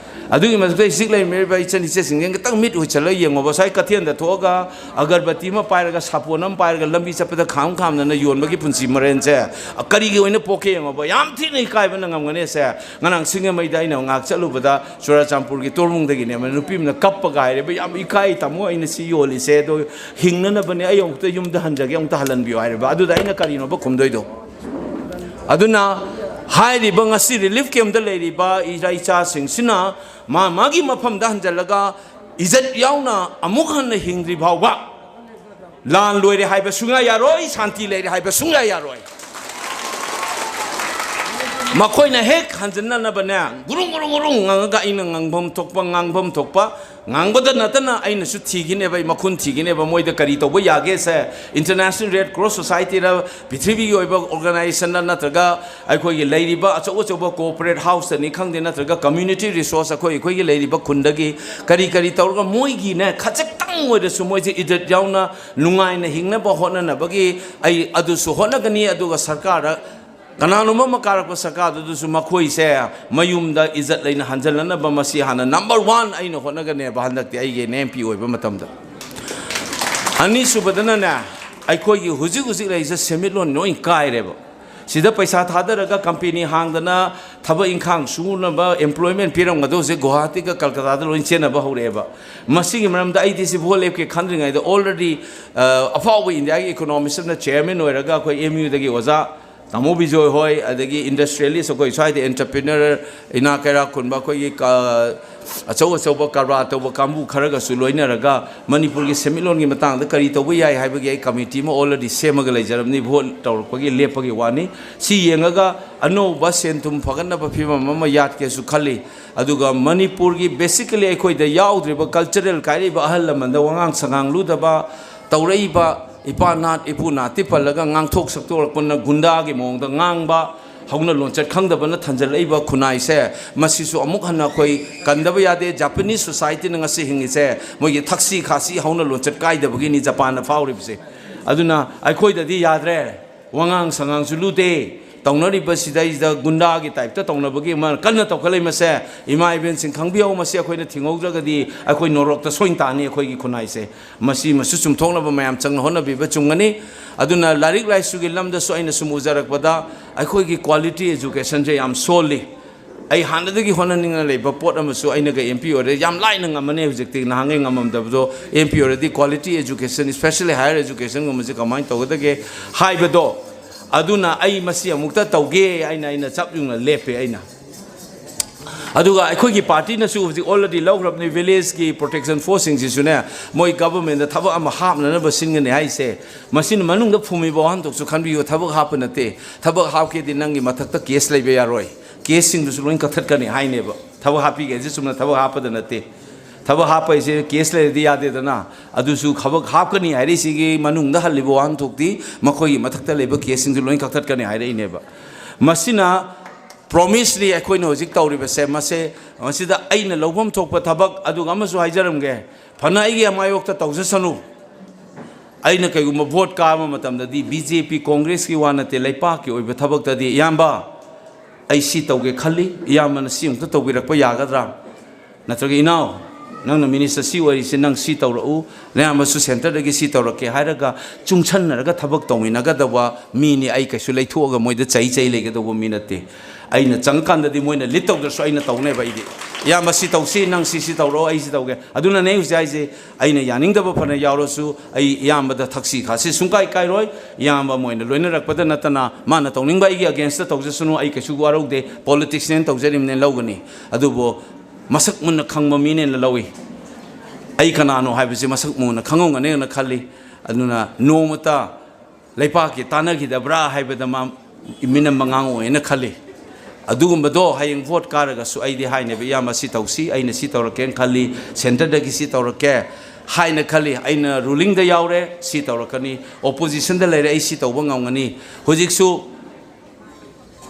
ꯑꯗꯨꯒꯤ ꯃꯊꯛꯇ ꯍꯧꯖꯤꯛ ꯂꯩꯔꯝꯃꯤꯕ ꯏꯆꯟ ꯏꯆꯦꯁꯤꯡꯁꯦ ꯈꯤꯇꯪ ꯃꯤꯠ ꯎꯏꯁꯜꯂꯒ ꯌꯦꯡꯉꯣꯕ꯫ ꯁ꯭ꯋꯥꯏ ꯀꯩꯊꯦꯜꯗ ꯊꯣꯛꯑꯒ ꯑꯒꯔꯕꯇꯤ ꯑꯃ ꯄꯥꯏꯔꯒ ꯁꯥꯄꯣꯟ ꯑꯃ ꯄꯥꯏꯔꯒ ꯂꯝꯕꯤ ꯆꯠꯄꯗ ꯈꯥꯝ ꯈꯥꯝꯗꯅ ꯌꯣꯟꯕꯒꯤ ꯄꯨꯟꯁꯤ ꯃꯔꯦꯟꯁꯦ ꯀꯔꯤꯒꯤ ꯑꯣꯏꯅ ꯄꯣꯛꯀꯦ ꯌꯦꯡꯉꯣꯕ꯫ ꯌꯥꯝ ꯊꯤꯅ ꯏꯀꯥꯏꯕ ꯅꯪꯉꯝꯒꯅꯤ ꯑꯁꯦ꯫ ꯉꯔꯥꯡ ꯁꯤꯡꯖꯃꯩꯗ ꯑꯩꯅ ꯉꯥꯏꯍꯥꯛ ꯆꯠꯂꯨꯕꯗ ꯆꯨꯔꯆꯥꯟꯄꯨꯔꯒꯤ ꯇꯣꯔꯕꯨꯡꯗꯒꯤꯅꯦ ꯅꯨꯄꯤ ꯑꯃꯅ ꯀꯞꯄꯒ ꯍꯥꯏꯔꯦꯕ, "ꯌꯥꯝ ꯏꯀꯥꯏ ꯇꯥꯃꯣ, ꯑꯩꯅ ꯁꯤ ꯌꯣꯜꯂꯤꯁꯦ ꯑꯗꯣ ꯍꯤꯡꯅꯅꯕꯅꯦ, ꯑꯩ ꯑꯃꯨꯛꯇ ꯌꯨꯝꯗ ꯍꯟꯖꯒꯦ, ꯑꯃꯨꯛꯇ ꯍꯜꯍꯟꯕꯤꯌꯨ" ꯍꯥꯏꯔꯦꯕ꯫ ꯑꯗꯨꯗ ꯑꯩꯅ ꯀꯔꯤꯅꯣꯕ ꯈꯨꯝꯗꯣꯏꯗꯣ? ꯑꯗꯨꯅ ꯍꯥꯏꯔꯤꯕ ꯉꯁꯤ ꯔꯤꯂꯤꯐ ꯀꯦꯝꯞꯇ ꯂꯩꯔꯤꯕ ꯏꯆꯥ ꯏꯆꯥꯁꯤꯡꯁꯤꯅ ꯃꯥ ꯃꯥꯒꯤ ꯃꯐꯝꯗ ꯍꯟꯖꯜꯂꯒ ꯏꯖꯠ ꯌꯥꯎꯅ ꯑꯃꯨꯛ ꯍꯟꯅ ꯍꯤꯡꯗ꯭ꯔꯤ ꯐꯥꯎꯕ ꯂꯥꯟ ꯂꯣꯏꯔꯦ ꯍꯥꯏꯕ ꯁꯨꯡꯌꯥ ꯌꯥꯔꯣꯏ, ꯁꯥꯟꯇꯤ ꯂꯩꯔꯦ ꯍꯥꯏꯕ ꯁꯨꯡꯌꯥ ꯌꯥꯔꯣꯏ꯫ ꯃꯈꯣꯏꯅ ꯍꯦꯛ ꯍꯟꯖꯤꯟꯅꯅꯕꯅꯦ ꯒꯨꯔꯨꯡ ꯒꯨꯔꯨꯡ ꯒꯨꯔꯨꯡ ꯉꯥꯡꯉꯒ ꯑꯩꯅ ꯉꯥꯡꯐꯝ ꯊꯣꯛꯄ, ꯉꯥꯡꯐꯝ ꯊꯣꯛꯄ ꯉꯥꯡꯕꯗ ꯅꯠꯇꯅ ꯑꯩꯅꯁꯨ ꯊꯤꯈꯤꯅꯦꯕ, ꯑꯩ ꯃꯈꯨꯟ ꯊꯤꯈꯤꯅꯦꯕ꯫ ꯃꯣꯏꯗ ꯀꯔꯤ ꯇꯧꯕ ꯌꯥꯒꯦꯁꯦ, International Red Cross Societyꯔ, ꯄ꯭ꯔꯤꯊꯤꯕꯤꯒꯤ ꯑꯣꯏꯕ organizationꯔ, ꯅꯠꯇ꯭ꯔꯒ ꯑꯩꯈꯣꯏꯒꯤ ꯂꯩꯔꯤꯕ ꯑꯆꯧ ꯑꯆꯧꯕ corporate houseꯇꯅꯤ ꯈꯪꯗꯦ, ꯅꯠꯇ꯭ꯔꯒ community resource ꯑꯩꯈꯣꯏ, ꯑꯩꯈꯣꯏꯒꯤ ꯂꯩꯔꯤꯕ ꯈꯨꯟꯗꯒꯤ ꯀꯔꯤ ꯀꯔꯤ ꯇꯧꯔꯒ ꯃꯣꯏꯒꯤꯅꯦ ꯈꯖꯤꯛꯇꯪ ꯑꯣꯏꯔꯁꯨ ꯃꯣꯏꯁꯦ ꯏꯖꯠ ꯌꯥꯎꯅ ꯅꯨꯡꯉꯥꯏꯅ ꯍꯤꯡꯅꯕ ꯍꯣꯠꯅꯅꯕꯒꯤ ꯑꯩ ꯑꯗꯨꯁꯨ ꯍꯣꯠꯅꯒꯅꯤ꯫ ꯑꯗꯨꯒ ꯁꯔꯀꯥꯔꯗ ꯀꯅꯥꯅꯣꯝꯕ ꯑꯃ ꯀꯥꯔꯛꯄ ꯁꯔꯀꯥꯔꯗꯨꯗꯁꯨ ꯃꯈꯣꯏꯁꯦ ꯃꯌꯨꯝꯗ ꯏꯖꯠ ꯂꯩꯅ ꯍꯟꯖꯤꯜꯂꯅꯕ ꯃꯁꯤ ꯍꯥꯟꯅ number one ꯑꯩꯅ ꯍꯣꯠꯅꯒꯅꯦꯕ ꯍꯟꯗꯛꯇꯤ ꯑꯩꯒꯤ ꯑꯦꯟ ꯑꯦꯝ ꯄꯤ ꯑꯣꯏꯕ ꯃꯇꯝꯗ꯫ ꯑꯅꯤꯁꯨꯕꯗꯅꯅꯦ, ꯑꯩꯈꯣꯏꯒꯤ ꯍꯧꯖꯤꯛ ꯍꯧꯖꯤꯛ ꯂꯩꯔꯤꯁꯦ ꯁꯦꯟꯃꯤꯠꯂꯣꯟ ꯂꯣꯏ ꯀꯥꯏꯔꯦꯕ꯫ ꯁꯤꯗ ꯄꯩꯁꯥ ꯊꯥꯗꯔꯒ company ꯍꯥꯡꯗꯅ ꯊꯕꯛ ꯏꯪꯈꯥꯡ ꯁꯨꯅꯕ employment ꯄꯤꯔꯝꯒꯗꯧꯁꯦ ꯒꯨꯋꯥꯍꯥꯇꯤꯒ ꯀꯜꯀꯇꯥꯗ ꯂꯣꯏ ꯆꯦꯟꯅꯕ ꯍꯧꯔꯛꯑꯦꯕ꯫ ꯃꯁꯤꯒꯤ ꯃꯔꯝꯗ ꯑꯩꯗꯤ ꯁꯤ ꯚꯣꯠ ꯂꯦꯞꯀꯦ ꯈꯟꯗ꯭ꯔꯤꯉꯩꯗ already, ꯑ, ꯑꯐꯥꯎꯕ ꯏꯟꯗꯤꯌꯥꯒꯤ economist ꯑꯃꯅ chairman ꯑꯣꯏꯔꯒ ꯑꯩꯈꯣꯏ ꯑꯦꯝ ꯌꯨꯗꯒꯤ ꯑꯣꯖꯥ ꯇꯥꯃꯣ ꯕꯤꯖꯣꯏ ꯍꯣꯏ, ꯑꯗꯒꯤ industrialist ꯑꯩꯈꯣꯏ ꯁ꯭ꯋꯥꯏꯗ entrepreneur ꯏꯅꯥ ꯀꯩꯔꯥꯛ ꯈꯨꯟꯕ ꯑꯩꯈꯣꯏꯒꯤ ꯀ-, ꯑꯆꯧ ꯑꯆꯧꯕ ꯀꯔꯕꯥꯔ ꯇꯧꯕ ꯀꯥꯡꯕꯨ ꯈꯔꯒꯁꯨ ꯂꯣꯏꯅꯔꯒ ꯃꯅꯤꯄꯨꯔꯒꯤ ꯁꯦꯟꯃꯤꯠꯂꯣꯟꯒꯤ ꯃꯇꯥꯡꯗ ꯀꯔꯤ ꯇꯧꯕ ꯌꯥꯏ ꯍꯥꯏꯕꯒꯤ ꯑꯩ committee ꯑꯃ already ꯁꯦꯝꯃꯒ ꯂꯩꯖꯔꯕꯅꯤ꯫ ꯚꯣꯠ ꯇꯧꯔꯛꯄꯒꯤ ꯂꯦꯞꯄꯒꯤ ꯋꯥꯅꯤ꯫ ꯁꯤ ꯌꯦꯡꯉꯒ ꯑꯅꯧꯕ ꯁꯦꯟ ꯊꯨꯝ ꯐꯒꯠꯅꯕ ꯐꯤꯕꯝ ꯑꯃ ꯌꯥꯠꯀꯦꯁꯨ ꯈꯜꯂꯤ꯫ ꯑꯗꯨꯒ ꯃꯅꯤꯄꯨꯔꯒꯤ basically ꯑꯩꯈꯣꯏꯗ ꯌꯥꯎꯗ꯭ꯔꯤꯕ cultural ꯀꯥꯏꯔꯛꯏꯕ ꯑꯍꯜ ꯂꯃꯟꯗ ꯋꯥꯉꯥꯡ ꯁꯉꯥꯡ ꯂꯨꯗꯕ ꯇꯧꯔꯛꯏꯕ ꯏꯄꯥ ꯅꯥꯠ ꯏꯄꯨ ꯅꯥꯠꯇꯤ ꯄꯜꯂꯒ ꯉꯥꯡꯊꯣꯛ ꯁꯛꯇꯣꯛꯂꯛꯄꯅ ꯒꯨꯟꯗꯥꯒꯤ ꯃꯑꯣꯡꯗ ꯉꯥꯡꯕ, ꯍꯧꯅ ꯂꯣꯟꯆꯠ ꯈꯪꯗꯕꯅ ꯊꯟꯖꯜꯂꯛꯏꯕ ꯈꯨꯟꯅꯥꯏꯁꯦ, ꯃꯁꯤꯁꯨ ꯑꯃꯨꯛ ꯍꯟꯅ ꯑꯩꯈꯣꯏ ꯀꯟꯗꯕ ꯌꯥꯗꯦ꯫ Japanese societyꯅ ꯉꯁꯤ ꯍꯤꯡꯉꯤꯁꯦ ꯃꯣꯏꯒꯤ ꯊꯛꯁꯤ ꯈꯥꯁꯤ ꯍꯧꯅ ꯂꯣꯟꯆꯠ ꯀꯥꯏꯗꯕꯒꯤꯅꯤ ꯖꯄꯥꯟꯅ ꯐꯥꯎꯔꯤꯕꯁꯦ꯫ ꯑꯗꯨꯅ ꯑꯩꯈꯣꯏꯗꯗꯤ ꯌꯥꯗ꯭ꯔꯦ, ꯋꯥꯉꯥꯡ ꯁꯉꯥꯡꯁꯨ ꯂꯨꯗꯦ, ꯇꯧꯅꯔꯤꯕ ꯁꯤꯗꯩꯁꯤꯗ ꯒꯨꯟꯗꯥꯒꯤ typeꯇ ꯇꯧꯅꯕꯒꯤ ꯑꯃ ꯀꯟꯅ ꯇꯧꯈꯠꯂꯛꯏ꯫ ꯃꯁꯦ ꯏꯃꯥ ꯏꯕꯦꯟꯁꯤꯡ ꯈꯪꯕꯤꯌꯧ, ꯃꯁꯤ ꯑꯩꯈꯣꯏꯅ ꯊꯤꯡꯍꯧꯗ꯭ꯔꯒꯗꯤ ꯑꯩꯈꯣꯏ ꯅꯣꯔꯣꯛꯇ ꯁꯣꯏꯅ ꯇꯥꯅꯤ ꯑꯩꯈꯣꯏꯒꯤ ꯈꯨꯟꯅꯥꯏꯁꯦ꯫ ꯃꯁꯤ, ꯃꯁꯤ ꯆꯨꯝꯊꯣꯛꯅꯕ ꯃꯌꯥꯝ ꯆꯪꯅ ꯍꯣꯠꯅꯕꯤꯕ ꯆꯨꯝꯒꯅꯤ꯫ ꯑꯗꯨꯅ ꯂꯥꯏꯔꯤꯛ ꯂꯥꯏꯁꯨꯒꯤ ꯂꯝꯗꯁꯨ ꯑꯩꯅ ꯁꯨꯝ ꯎꯖꯔꯛꯄꯗ ꯑꯩꯈꯣꯏꯒꯤ quality educationꯁꯦ ꯌꯥꯝ ꯁꯣꯜꯂꯤ꯫ ꯑꯩ ꯍꯥꯟꯅꯗꯒꯤ ꯍꯣꯠꯅꯅꯤꯡꯅ ꯂꯩꯕ ꯄꯣꯠ ꯑꯃꯁꯨ ꯑꯩꯅꯒ MP ꯑꯣꯏꯔꯦ ꯌꯥꯝ ꯂꯥꯏꯅ ꯉꯝꯃꯅꯤ꯫ ꯍꯧꯖꯤꯛꯇꯤ ꯅꯍꯥꯟꯉꯩ ꯉꯝꯃꯝꯗꯕꯗꯣ, MP ꯑꯣꯏꯔꯗꯤ quality education, especially higher educationꯒꯨꯝꯕꯁꯦ ꯀꯃꯥꯏꯅ ꯇꯧꯒꯗꯒꯦ ꯍꯥꯏꯕꯗꯣ, ꯑꯗꯨꯅ ꯑꯩ ꯃꯁꯤ ꯑꯃꯨꯛꯇ ꯇꯧꯒꯦ ꯍꯥꯏꯅ ꯑꯩꯅ ꯆꯞ ꯌꯨꯡꯅ ꯂꯦꯞꯄꯦ ꯑꯩꯅ꯫ ꯑꯗꯨꯒ ꯑꯩꯈꯣꯏꯒꯤ partyꯅꯁꯨ ꯍꯧꯖꯤꯛ already ꯂꯧꯈ꯭ꯔꯕꯅꯤ꯫ Villageꯀꯤ protection forceꯁꯤꯡꯁꯤꯁꯨꯅꯦ, ꯃꯣꯏ governmentꯗ ꯊꯕꯛ ꯑꯃ ꯍꯥꯞꯅꯅꯕ ꯁꯤꯟꯒꯅꯤ ꯍꯥꯏꯁꯦ, ꯃꯁꯤꯅ ꯃꯅꯨꯡꯗ ꯐꯨꯝꯃꯤꯕ ꯋꯥꯍꯟꯊꯣꯛꯁꯨ ꯈꯟꯕꯤꯌꯨ꯫ ꯊꯕꯛ ꯍꯥꯞꯄ ꯅꯠꯇꯦ꯫ ꯊꯕꯛ ꯍꯥꯞꯀꯦꯗꯤ ꯅꯪꯒꯤ ꯃꯊꯛꯇ case ꯂꯩꯕ ꯌꯥꯔꯣꯏ, caseꯁꯤꯡꯗꯨꯁꯨ ꯂꯣꯏ ꯀꯛꯊꯠꯀꯅꯤ ꯍꯥꯏꯅꯦꯕ꯫ ꯊꯕꯛ ꯍꯥꯞꯄꯤꯒꯦ ꯍꯥꯏꯁꯦ ꯆꯨꯝꯅ ꯊꯕꯛ ꯍꯥꯞꯄꯗ ꯅꯠꯇꯦ꯫ ꯊꯕꯛ ꯍꯥꯞꯄ ꯍꯥꯏꯁꯦ case ꯂꯩꯔꯗꯤ ꯌꯥꯗꯦꯗꯅ꯫ ꯑꯗꯨꯁꯨ ꯊꯕꯛ ꯍꯥꯞꯀꯅꯤ ꯍꯥꯏꯔꯛꯏꯁꯤꯒꯤ ꯃꯅꯨꯡꯗ ꯍꯜꯂꯤꯕ ꯋꯥꯍꯟꯊꯣꯛꯇꯤ ꯃꯈꯣꯏꯒꯤ ꯃꯊꯛꯇ ꯂꯩꯕ caseꯁꯤꯡꯗꯨ ꯂꯣꯏ ꯀꯛꯊꯠꯀꯅꯤ ꯍꯥꯏꯔꯛꯏꯅꯦꯕ꯫ ꯃꯁꯤꯅ promiseꯅꯤ ꯑꯩꯈꯣꯏꯅ ꯍꯧꯖꯤꯛ ꯇꯧꯔꯤꯕꯁꯦ꯫ ꯃꯁꯦ, ꯃꯁꯤꯗ ꯑꯩꯅ ꯂꯧꯐꯝ ꯊꯣꯛꯄ ꯊꯕꯛ, ꯑꯗꯨꯒ ꯑꯃꯁꯨ ꯍꯥꯏꯖꯔꯝꯒꯦ, ꯐꯅ ꯑꯩꯒꯤ ꯃꯥꯌꯣꯛꯇ ꯇꯧꯖꯁꯅꯨ, ꯑꯩꯅ ꯀꯩꯒꯨꯝꯕ vote ꯀꯥꯕ ꯃꯇꯝꯗꯗꯤ BJP Congressꯀꯤ ꯋꯥ ꯅꯠꯇꯦ, ꯂꯩꯄꯥꯛꯀꯤ ꯑꯣꯏꯕ ꯊꯕꯛꯇꯗꯤ, "ꯏꯌꯥꯝꯕ, ꯑꯩ ꯁꯤ ꯇꯧꯒꯦ ꯈꯜꯂꯤ, ꯏꯌꯥꯝꯕꯅ ꯁꯤ ꯑꯃꯨꯛꯇ ꯇꯧꯕꯤꯔꯛꯄ ꯌꯥꯒꯗ꯭ꯔꯥ?" ꯅꯠꯇ꯭ꯔꯒ, "ꯏꯅꯥꯎ, ꯅꯪꯅ minister ꯁꯤ ꯑꯣꯏꯔꯤꯁꯦ, ꯅꯪ ꯁꯤ ꯇꯧꯔꯛꯎ, ꯅꯌꯥꯝꯕꯁꯨ centreꯗꯒꯤ ꯁꯤ ꯇꯧꯔꯛꯀꯦ" ꯍꯥꯏꯔꯒ ꯆꯨꯡꯁꯟꯅꯔꯒ ꯊꯕꯛ ꯇꯧꯃꯤꯟꯅꯒꯗꯕ ꯃꯤꯅꯤ꯫ ꯑꯩ ꯀꯩꯁꯨ ꯂꯩꯊꯣꯛꯑꯒ ꯃꯣꯏꯗ ꯆꯩ ꯆꯩ ꯂꯩꯒꯗꯧꯕ ꯃꯤ ꯅꯠꯇꯦ꯫ ꯑꯩꯅ ꯆꯪꯉꯀꯥꯟꯗꯗꯤ ꯃꯣꯏꯅ lead ꯇꯧꯗ꯭ꯔꯁꯨ ꯑꯩꯅ ꯇꯧꯅꯦꯕ꯫ ꯑꯩꯗꯤ, "ꯏꯌꯥꯝꯕ, ꯁꯤ ꯇꯧꯁꯤ, ꯅꯪ ꯁꯤ, ꯁꯤ ꯇꯧꯔꯣ, ꯑꯩ ꯁꯤ ꯇꯧꯒꯦ"꯫ ꯑꯗꯨꯅꯅꯦ ꯑꯩ ꯍꯧꯖꯤꯛ ꯍꯥꯏꯁꯦ, ꯑꯩꯅ ꯌꯥꯅꯤꯡꯗꯕ ꯐꯅ ꯌꯥꯎꯔꯁꯨ ꯑꯩ ꯏꯌꯥꯝꯕꯗ ꯊꯛꯁꯤ ꯈꯥꯁꯤ ꯁꯨꯡꯀꯥꯏ ꯀꯥꯏꯔꯣꯏ꯫ ꯏꯌꯥꯝꯕ ꯑꯃ ꯑꯣꯏꯅ ꯂꯣꯏꯅꯔꯛꯄꯗ ꯅꯠꯇꯅ ꯃꯥꯅ ꯇꯧꯅꯤꯡꯕ ꯑꯩꯒꯤ againstꯇ ꯇꯧꯖꯁꯅꯨ, ꯑꯩ ꯀꯩꯁꯨ ꯋꯥꯔꯧꯗꯦ꯫ Politicsꯅꯦꯅ ꯇꯧꯖꯔꯤꯕꯅꯦꯅ ꯂꯧꯒꯅꯤ꯫ ꯑꯗꯨꯕꯨ ꯃꯁꯛ ꯃꯨꯟꯅ ꯈꯪꯕ ꯃꯤꯅꯦꯅ ꯂꯧꯏ꯫ ꯑꯩ ꯀꯅꯥꯅꯣ ꯍꯥꯏꯕꯁꯤ ꯃꯁꯛ ꯃꯨꯟꯅ ꯈꯪꯉꯝꯒꯅꯦꯅ ꯈꯜꯂꯤ꯫ ꯑꯗꯨꯅ ꯅꯣꯡꯃꯇ ꯂꯩꯄꯥꯛꯀꯤ ꯇꯥꯟꯅꯈꯤꯗꯕ꯭ꯔꯥ ꯍꯥꯏꯕꯗ ꯃꯥ ꯃꯤꯅꯝꯕ ꯉꯥꯡꯉꯣꯏꯅ ꯈꯜꯂꯤ꯫ ꯑꯗꯨꯒꯨꯝꯕꯗꯣ ꯍꯌꯦꯡ vote ꯀꯥꯔꯒꯁꯨ ꯑꯩꯗꯤ ꯍꯥꯏꯅꯦꯕ, "ꯏꯌꯥꯝꯕ, ꯁꯤ ꯇꯧꯁꯤ, ꯑꯩꯅ ꯁꯤ ꯇꯧꯔꯛꯀꯦꯅ ꯈꯜꯂꯤ, centreꯗꯒꯤ ꯁꯤ ꯇꯧꯔꯛꯀꯦ ꯍꯥꯏꯅ ꯈꯜꯂꯤ, ꯑꯩꯅ rulingꯗ ꯌꯥꯎꯔꯦ, ꯁꯤ ꯇꯧꯔꯛꯀꯅꯤ, oppositionꯗ ꯂꯩꯔꯦ, ꯑꯩ ꯁꯤ ꯇꯧꯕ ꯉꯝꯒꯅꯤ"꯫ ꯍꯧꯖꯤꯛꯁꯨ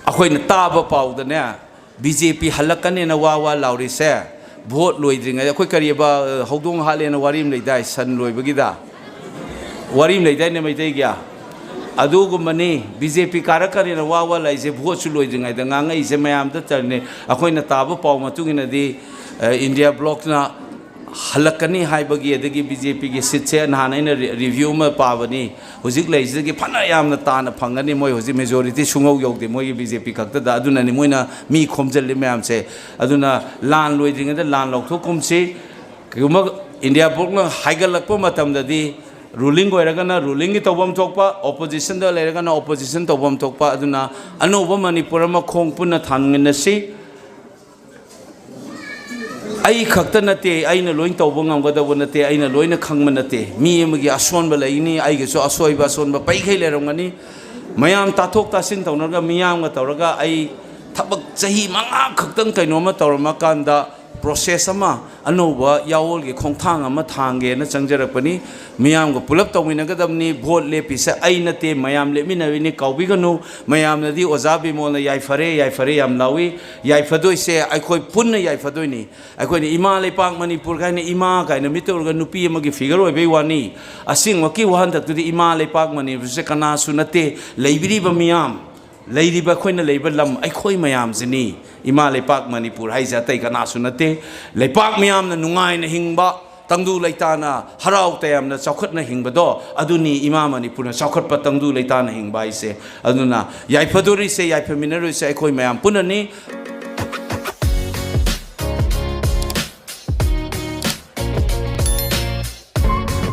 ꯑꯩꯈꯣꯏꯅ ꯇꯥꯕ ꯄꯥꯎꯗꯅꯦ, ꯕꯤ ꯖꯦ ꯄꯤ ꯍꯜꯂꯛꯀꯅꯦꯅ ꯋꯥ ꯋꯥ ꯂꯥꯎꯔꯤꯁꯦ, ꯚꯣꯠ ꯂꯣꯏꯗ꯭ꯔꯤꯉꯩꯗ, ꯑꯩꯈꯣꯏ ꯀꯔꯤꯕ, ꯍꯧꯗꯣꯡ ꯍꯥꯠꯂꯦꯅ ꯋꯥꯔꯤ ꯑꯃ ꯂꯩꯗꯥꯏ, ꯁꯟ ꯂꯣꯏꯕꯒꯤꯗ ꯋꯥꯔꯤ ꯑꯃ ꯂꯩꯗꯥꯏꯅꯦ ꯃꯩꯇꯩꯒꯤ? ꯑꯗꯨꯒꯨꯝꯕꯅꯤ꯫ ꯕꯤ ꯖꯦ ꯄꯤ ꯀꯥꯔꯛꯀꯅꯦꯅ ꯋꯥ ꯋꯥ ꯂꯥꯛꯏꯁꯦ, ꯚꯣꯠꯁꯨ ꯂꯣꯏꯗ꯭ꯔꯤꯉꯩꯗ ꯉꯥꯡꯉꯛꯏꯁꯦ ꯃꯌꯥꯝꯗ ꯇꯔꯅꯦ꯫ ꯑꯩꯈꯣꯏꯅ ꯇꯥꯕ ꯄꯥꯎ ꯃꯇꯨꯡ ꯏꯟꯅꯗꯤ, ꯑ, ꯏꯟꯗꯤꯌꯥ ꯕ꯭ꯂꯣꯛꯅ ꯍꯜꯂꯛꯀꯅꯤ ꯍꯥꯏꯕꯒꯤ, ꯑꯗꯒꯤ ꯕꯤ ꯖꯦ ꯄꯤꯒꯤ ꯁꯤꯠꯁꯦ ꯅꯍꯥꯟ ꯑꯩꯅ ꯔꯤ-, ꯔꯤꯚ꯭ꯌꯨ ꯑꯃ ꯄꯥꯕꯅꯤ, ꯍꯧꯖꯤꯛ ꯂꯩꯔꯤꯁꯤꯗꯒꯤ ꯐꯅ ꯌꯥꯝꯅ ꯇꯥꯅ ꯐꯪꯒꯅꯤ꯫ ꯃꯣꯏ ꯍꯧꯖꯤꯛ ꯃꯦꯖꯣꯔꯤꯇꯤ ꯁꯨꯡꯌꯧ ꯌꯧꯗꯦ, ꯃꯣꯏꯒꯤ ꯕꯤ ꯖꯦ ꯄꯤ ꯈꯛꯇꯗ꯫ ꯑꯗꯨꯅꯅꯤ ꯃꯣꯏꯅ ꯃꯤ ꯈꯣꯝꯖꯤꯜꯂꯤ ꯃꯌꯥꯝꯁꯦ꯫ ꯑꯗꯨꯅ ꯂꯥꯟ ꯂꯣꯏꯗ꯭ꯔꯤꯉꯩꯗ ꯂꯥꯟ ꯂꯧꯊꯣꯛꯀꯨꯝꯁꯤ꯫ ꯀꯩꯒꯨꯝꯕ ꯏꯟꯗꯤꯌꯥ ꯕ꯭ꯂꯣꯛꯅ ꯍꯥꯏꯒꯠꯂꯛꯄ ꯃꯇꯝꯗꯗꯤ, ꯔꯨꯂꯤꯡ ꯑꯣꯏꯔꯒꯅ ꯔꯨꯂꯤꯡꯒꯤ ꯇꯧꯐꯝ ꯊꯣꯛꯄ, ꯑꯣꯄꯣꯖꯤꯁꯟꯗ ꯂꯩꯔꯒꯅ ꯑꯣꯄꯣꯖꯤꯁꯟ ꯇꯧꯐꯝ ꯊꯣꯛꯄ꯫ ꯑꯗꯨꯅ ꯑꯅꯧꯕ ꯃꯅꯤꯄꯨꯔ ꯑꯃ ꯈꯣꯡ ꯄꯨꯟꯅ ꯊꯥꯡꯃꯤꯟꯅꯁꯤ꯫ ꯑꯩ ꯈꯛꯇ ꯅꯠꯇꯦ, ꯑꯩꯅ ꯂꯣꯏ ꯇꯧꯕ ꯉꯝꯒꯗꯧꯕ ꯅꯠꯇꯦ, ꯑꯩꯅ ꯂꯣꯏꯅ ꯈꯪꯕ ꯅꯠꯇꯦ꯫ ꯃꯤ ꯑꯃꯒꯤ ꯑꯁꯣꯟꯕ ꯂꯩꯒꯅꯤ, ꯑꯩꯒꯤꯁꯨ ꯑꯁꯣꯏꯕ ꯑꯁꯣꯟꯕ ꯄꯩꯈꯩ ꯂꯩꯔꯝꯒꯅꯤ꯫ ꯃꯌꯥꯝ ꯇꯥꯊꯣꯛ ꯇꯥꯁꯤꯟ ꯇꯧꯅꯔꯒ, ꯃꯤꯌꯥꯝꯒ ꯇꯧꯔꯒ, ꯑꯩ ꯊꯕꯛ ꯆꯍꯤ ꯃꯉꯥ ꯈꯛꯇꯪ ꯀꯩꯅꯣꯝꯃ ꯇꯧꯔꯝꯃꯀꯥꯟꯗ, ꯄ꯭ꯔꯣꯁꯦꯁ ꯑꯃ, ꯑꯅꯧꯕ ꯌꯥꯑꯣꯜꯒꯤ ꯈꯣꯡꯊꯥꯡ ꯑꯃ ꯊꯥꯡꯒꯦꯅ ꯆꯪꯖꯔꯛꯄꯅꯤ꯫ ꯃꯤꯌꯥꯝꯒ ꯄꯨꯂꯞ ꯇꯧꯃꯤꯟꯅꯒꯗꯕꯅꯤ꯫ ꯚꯣꯠ ꯂꯦꯞꯄꯤꯁꯦ ꯑꯩ ꯅꯠꯇꯦ, ꯃꯌꯥꯝ ꯂꯦꯞꯃꯤꯟꯅꯔꯤꯅꯤ, ꯀꯥꯎꯕꯤꯒꯅꯨ꯫ ꯃꯌꯥꯝꯅꯗꯤ ꯑꯣꯖꯥ ꯕꯤꯃꯣꯜꯅ ꯌꯥꯏꯐꯔꯦ, ꯌꯥꯏꯐꯔꯦ ꯌꯥꯝ ꯂꯥꯎꯏ꯫ ꯌꯥꯏꯐꯗꯣꯏꯁꯦ ꯑꯩꯈꯣꯏ ꯄꯨꯟꯅ ꯌꯥꯏꯐꯗꯣꯏꯅꯤ꯫ ꯑꯩꯈꯣꯏꯅ ꯏꯃꯥ ꯂꯩꯄꯥꯛ ꯃꯅꯤꯄꯨꯔ ꯀꯥꯏꯅ, ꯏꯃꯥ ꯀꯥꯏꯅ ꯃꯤꯠꯇ ꯎꯔꯒ ꯅꯨꯄꯤ ꯑꯃꯒꯤ ꯐꯤꯒꯔ ꯑꯣꯏꯕꯩ ꯋꯥꯅꯤ꯫ ꯑꯁꯦꯡꯃꯛꯀꯤ ꯋꯥꯍꯟꯊꯛꯇꯨꯗꯤ ꯏꯃꯥ ꯂꯩꯄꯥꯛ ꯃꯅꯤꯄꯨꯔꯁꯦ ꯀꯅꯥꯁꯨ ꯅꯠꯇꯦ꯫ ꯂꯩꯕꯤꯔꯤꯕ ꯃꯤꯌꯥꯝ, ꯂꯩꯔꯤꯕ ꯑꯩꯈꯣꯏꯅ ꯂꯩꯕ ꯂꯝ, ꯑꯩꯈꯣꯏ ꯃꯌꯥꯝꯁꯤꯅꯤ꯫ ꯏꯃꯥ ꯂꯩꯄꯥꯛ ꯃꯅꯤꯄꯨꯔ ꯍꯥꯏꯁꯦ ꯑꯇꯩ ꯀꯅꯥꯁꯨ ꯅꯠꯇꯦ꯫ ꯂꯩꯄꯥꯛ ꯃꯤꯌꯥꯝꯅ ꯅꯨꯡꯉꯥꯏꯅ ꯍꯤꯡꯕ, ꯇꯪꯗꯨ ꯂꯩꯇꯥꯅ, ꯍꯔꯥꯎ ꯇꯌꯥꯝꯅ ꯆꯥꯎꯈꯠꯅ ꯍꯤꯡꯕꯗꯣ, ꯑꯗꯨꯅꯤ ꯏꯃꯥ ꯃꯅꯤꯄꯨꯔꯅ ꯆꯥꯎꯈꯠꯄ, ꯇꯪꯗꯨ ꯂꯩꯇꯥꯅ ꯍꯤꯡꯕ ꯍꯥꯏꯁꯦ꯫ ꯑꯗꯨꯅ ꯌꯥꯏꯐꯗꯣꯔꯤꯁꯦ, ꯌꯥꯏꯐꯃꯤꯟꯅꯔꯣꯏꯁꯦ ꯑꯩꯈꯣꯏ ꯃꯌꯥꯝ ꯄꯨꯟꯅꯅꯤ꯫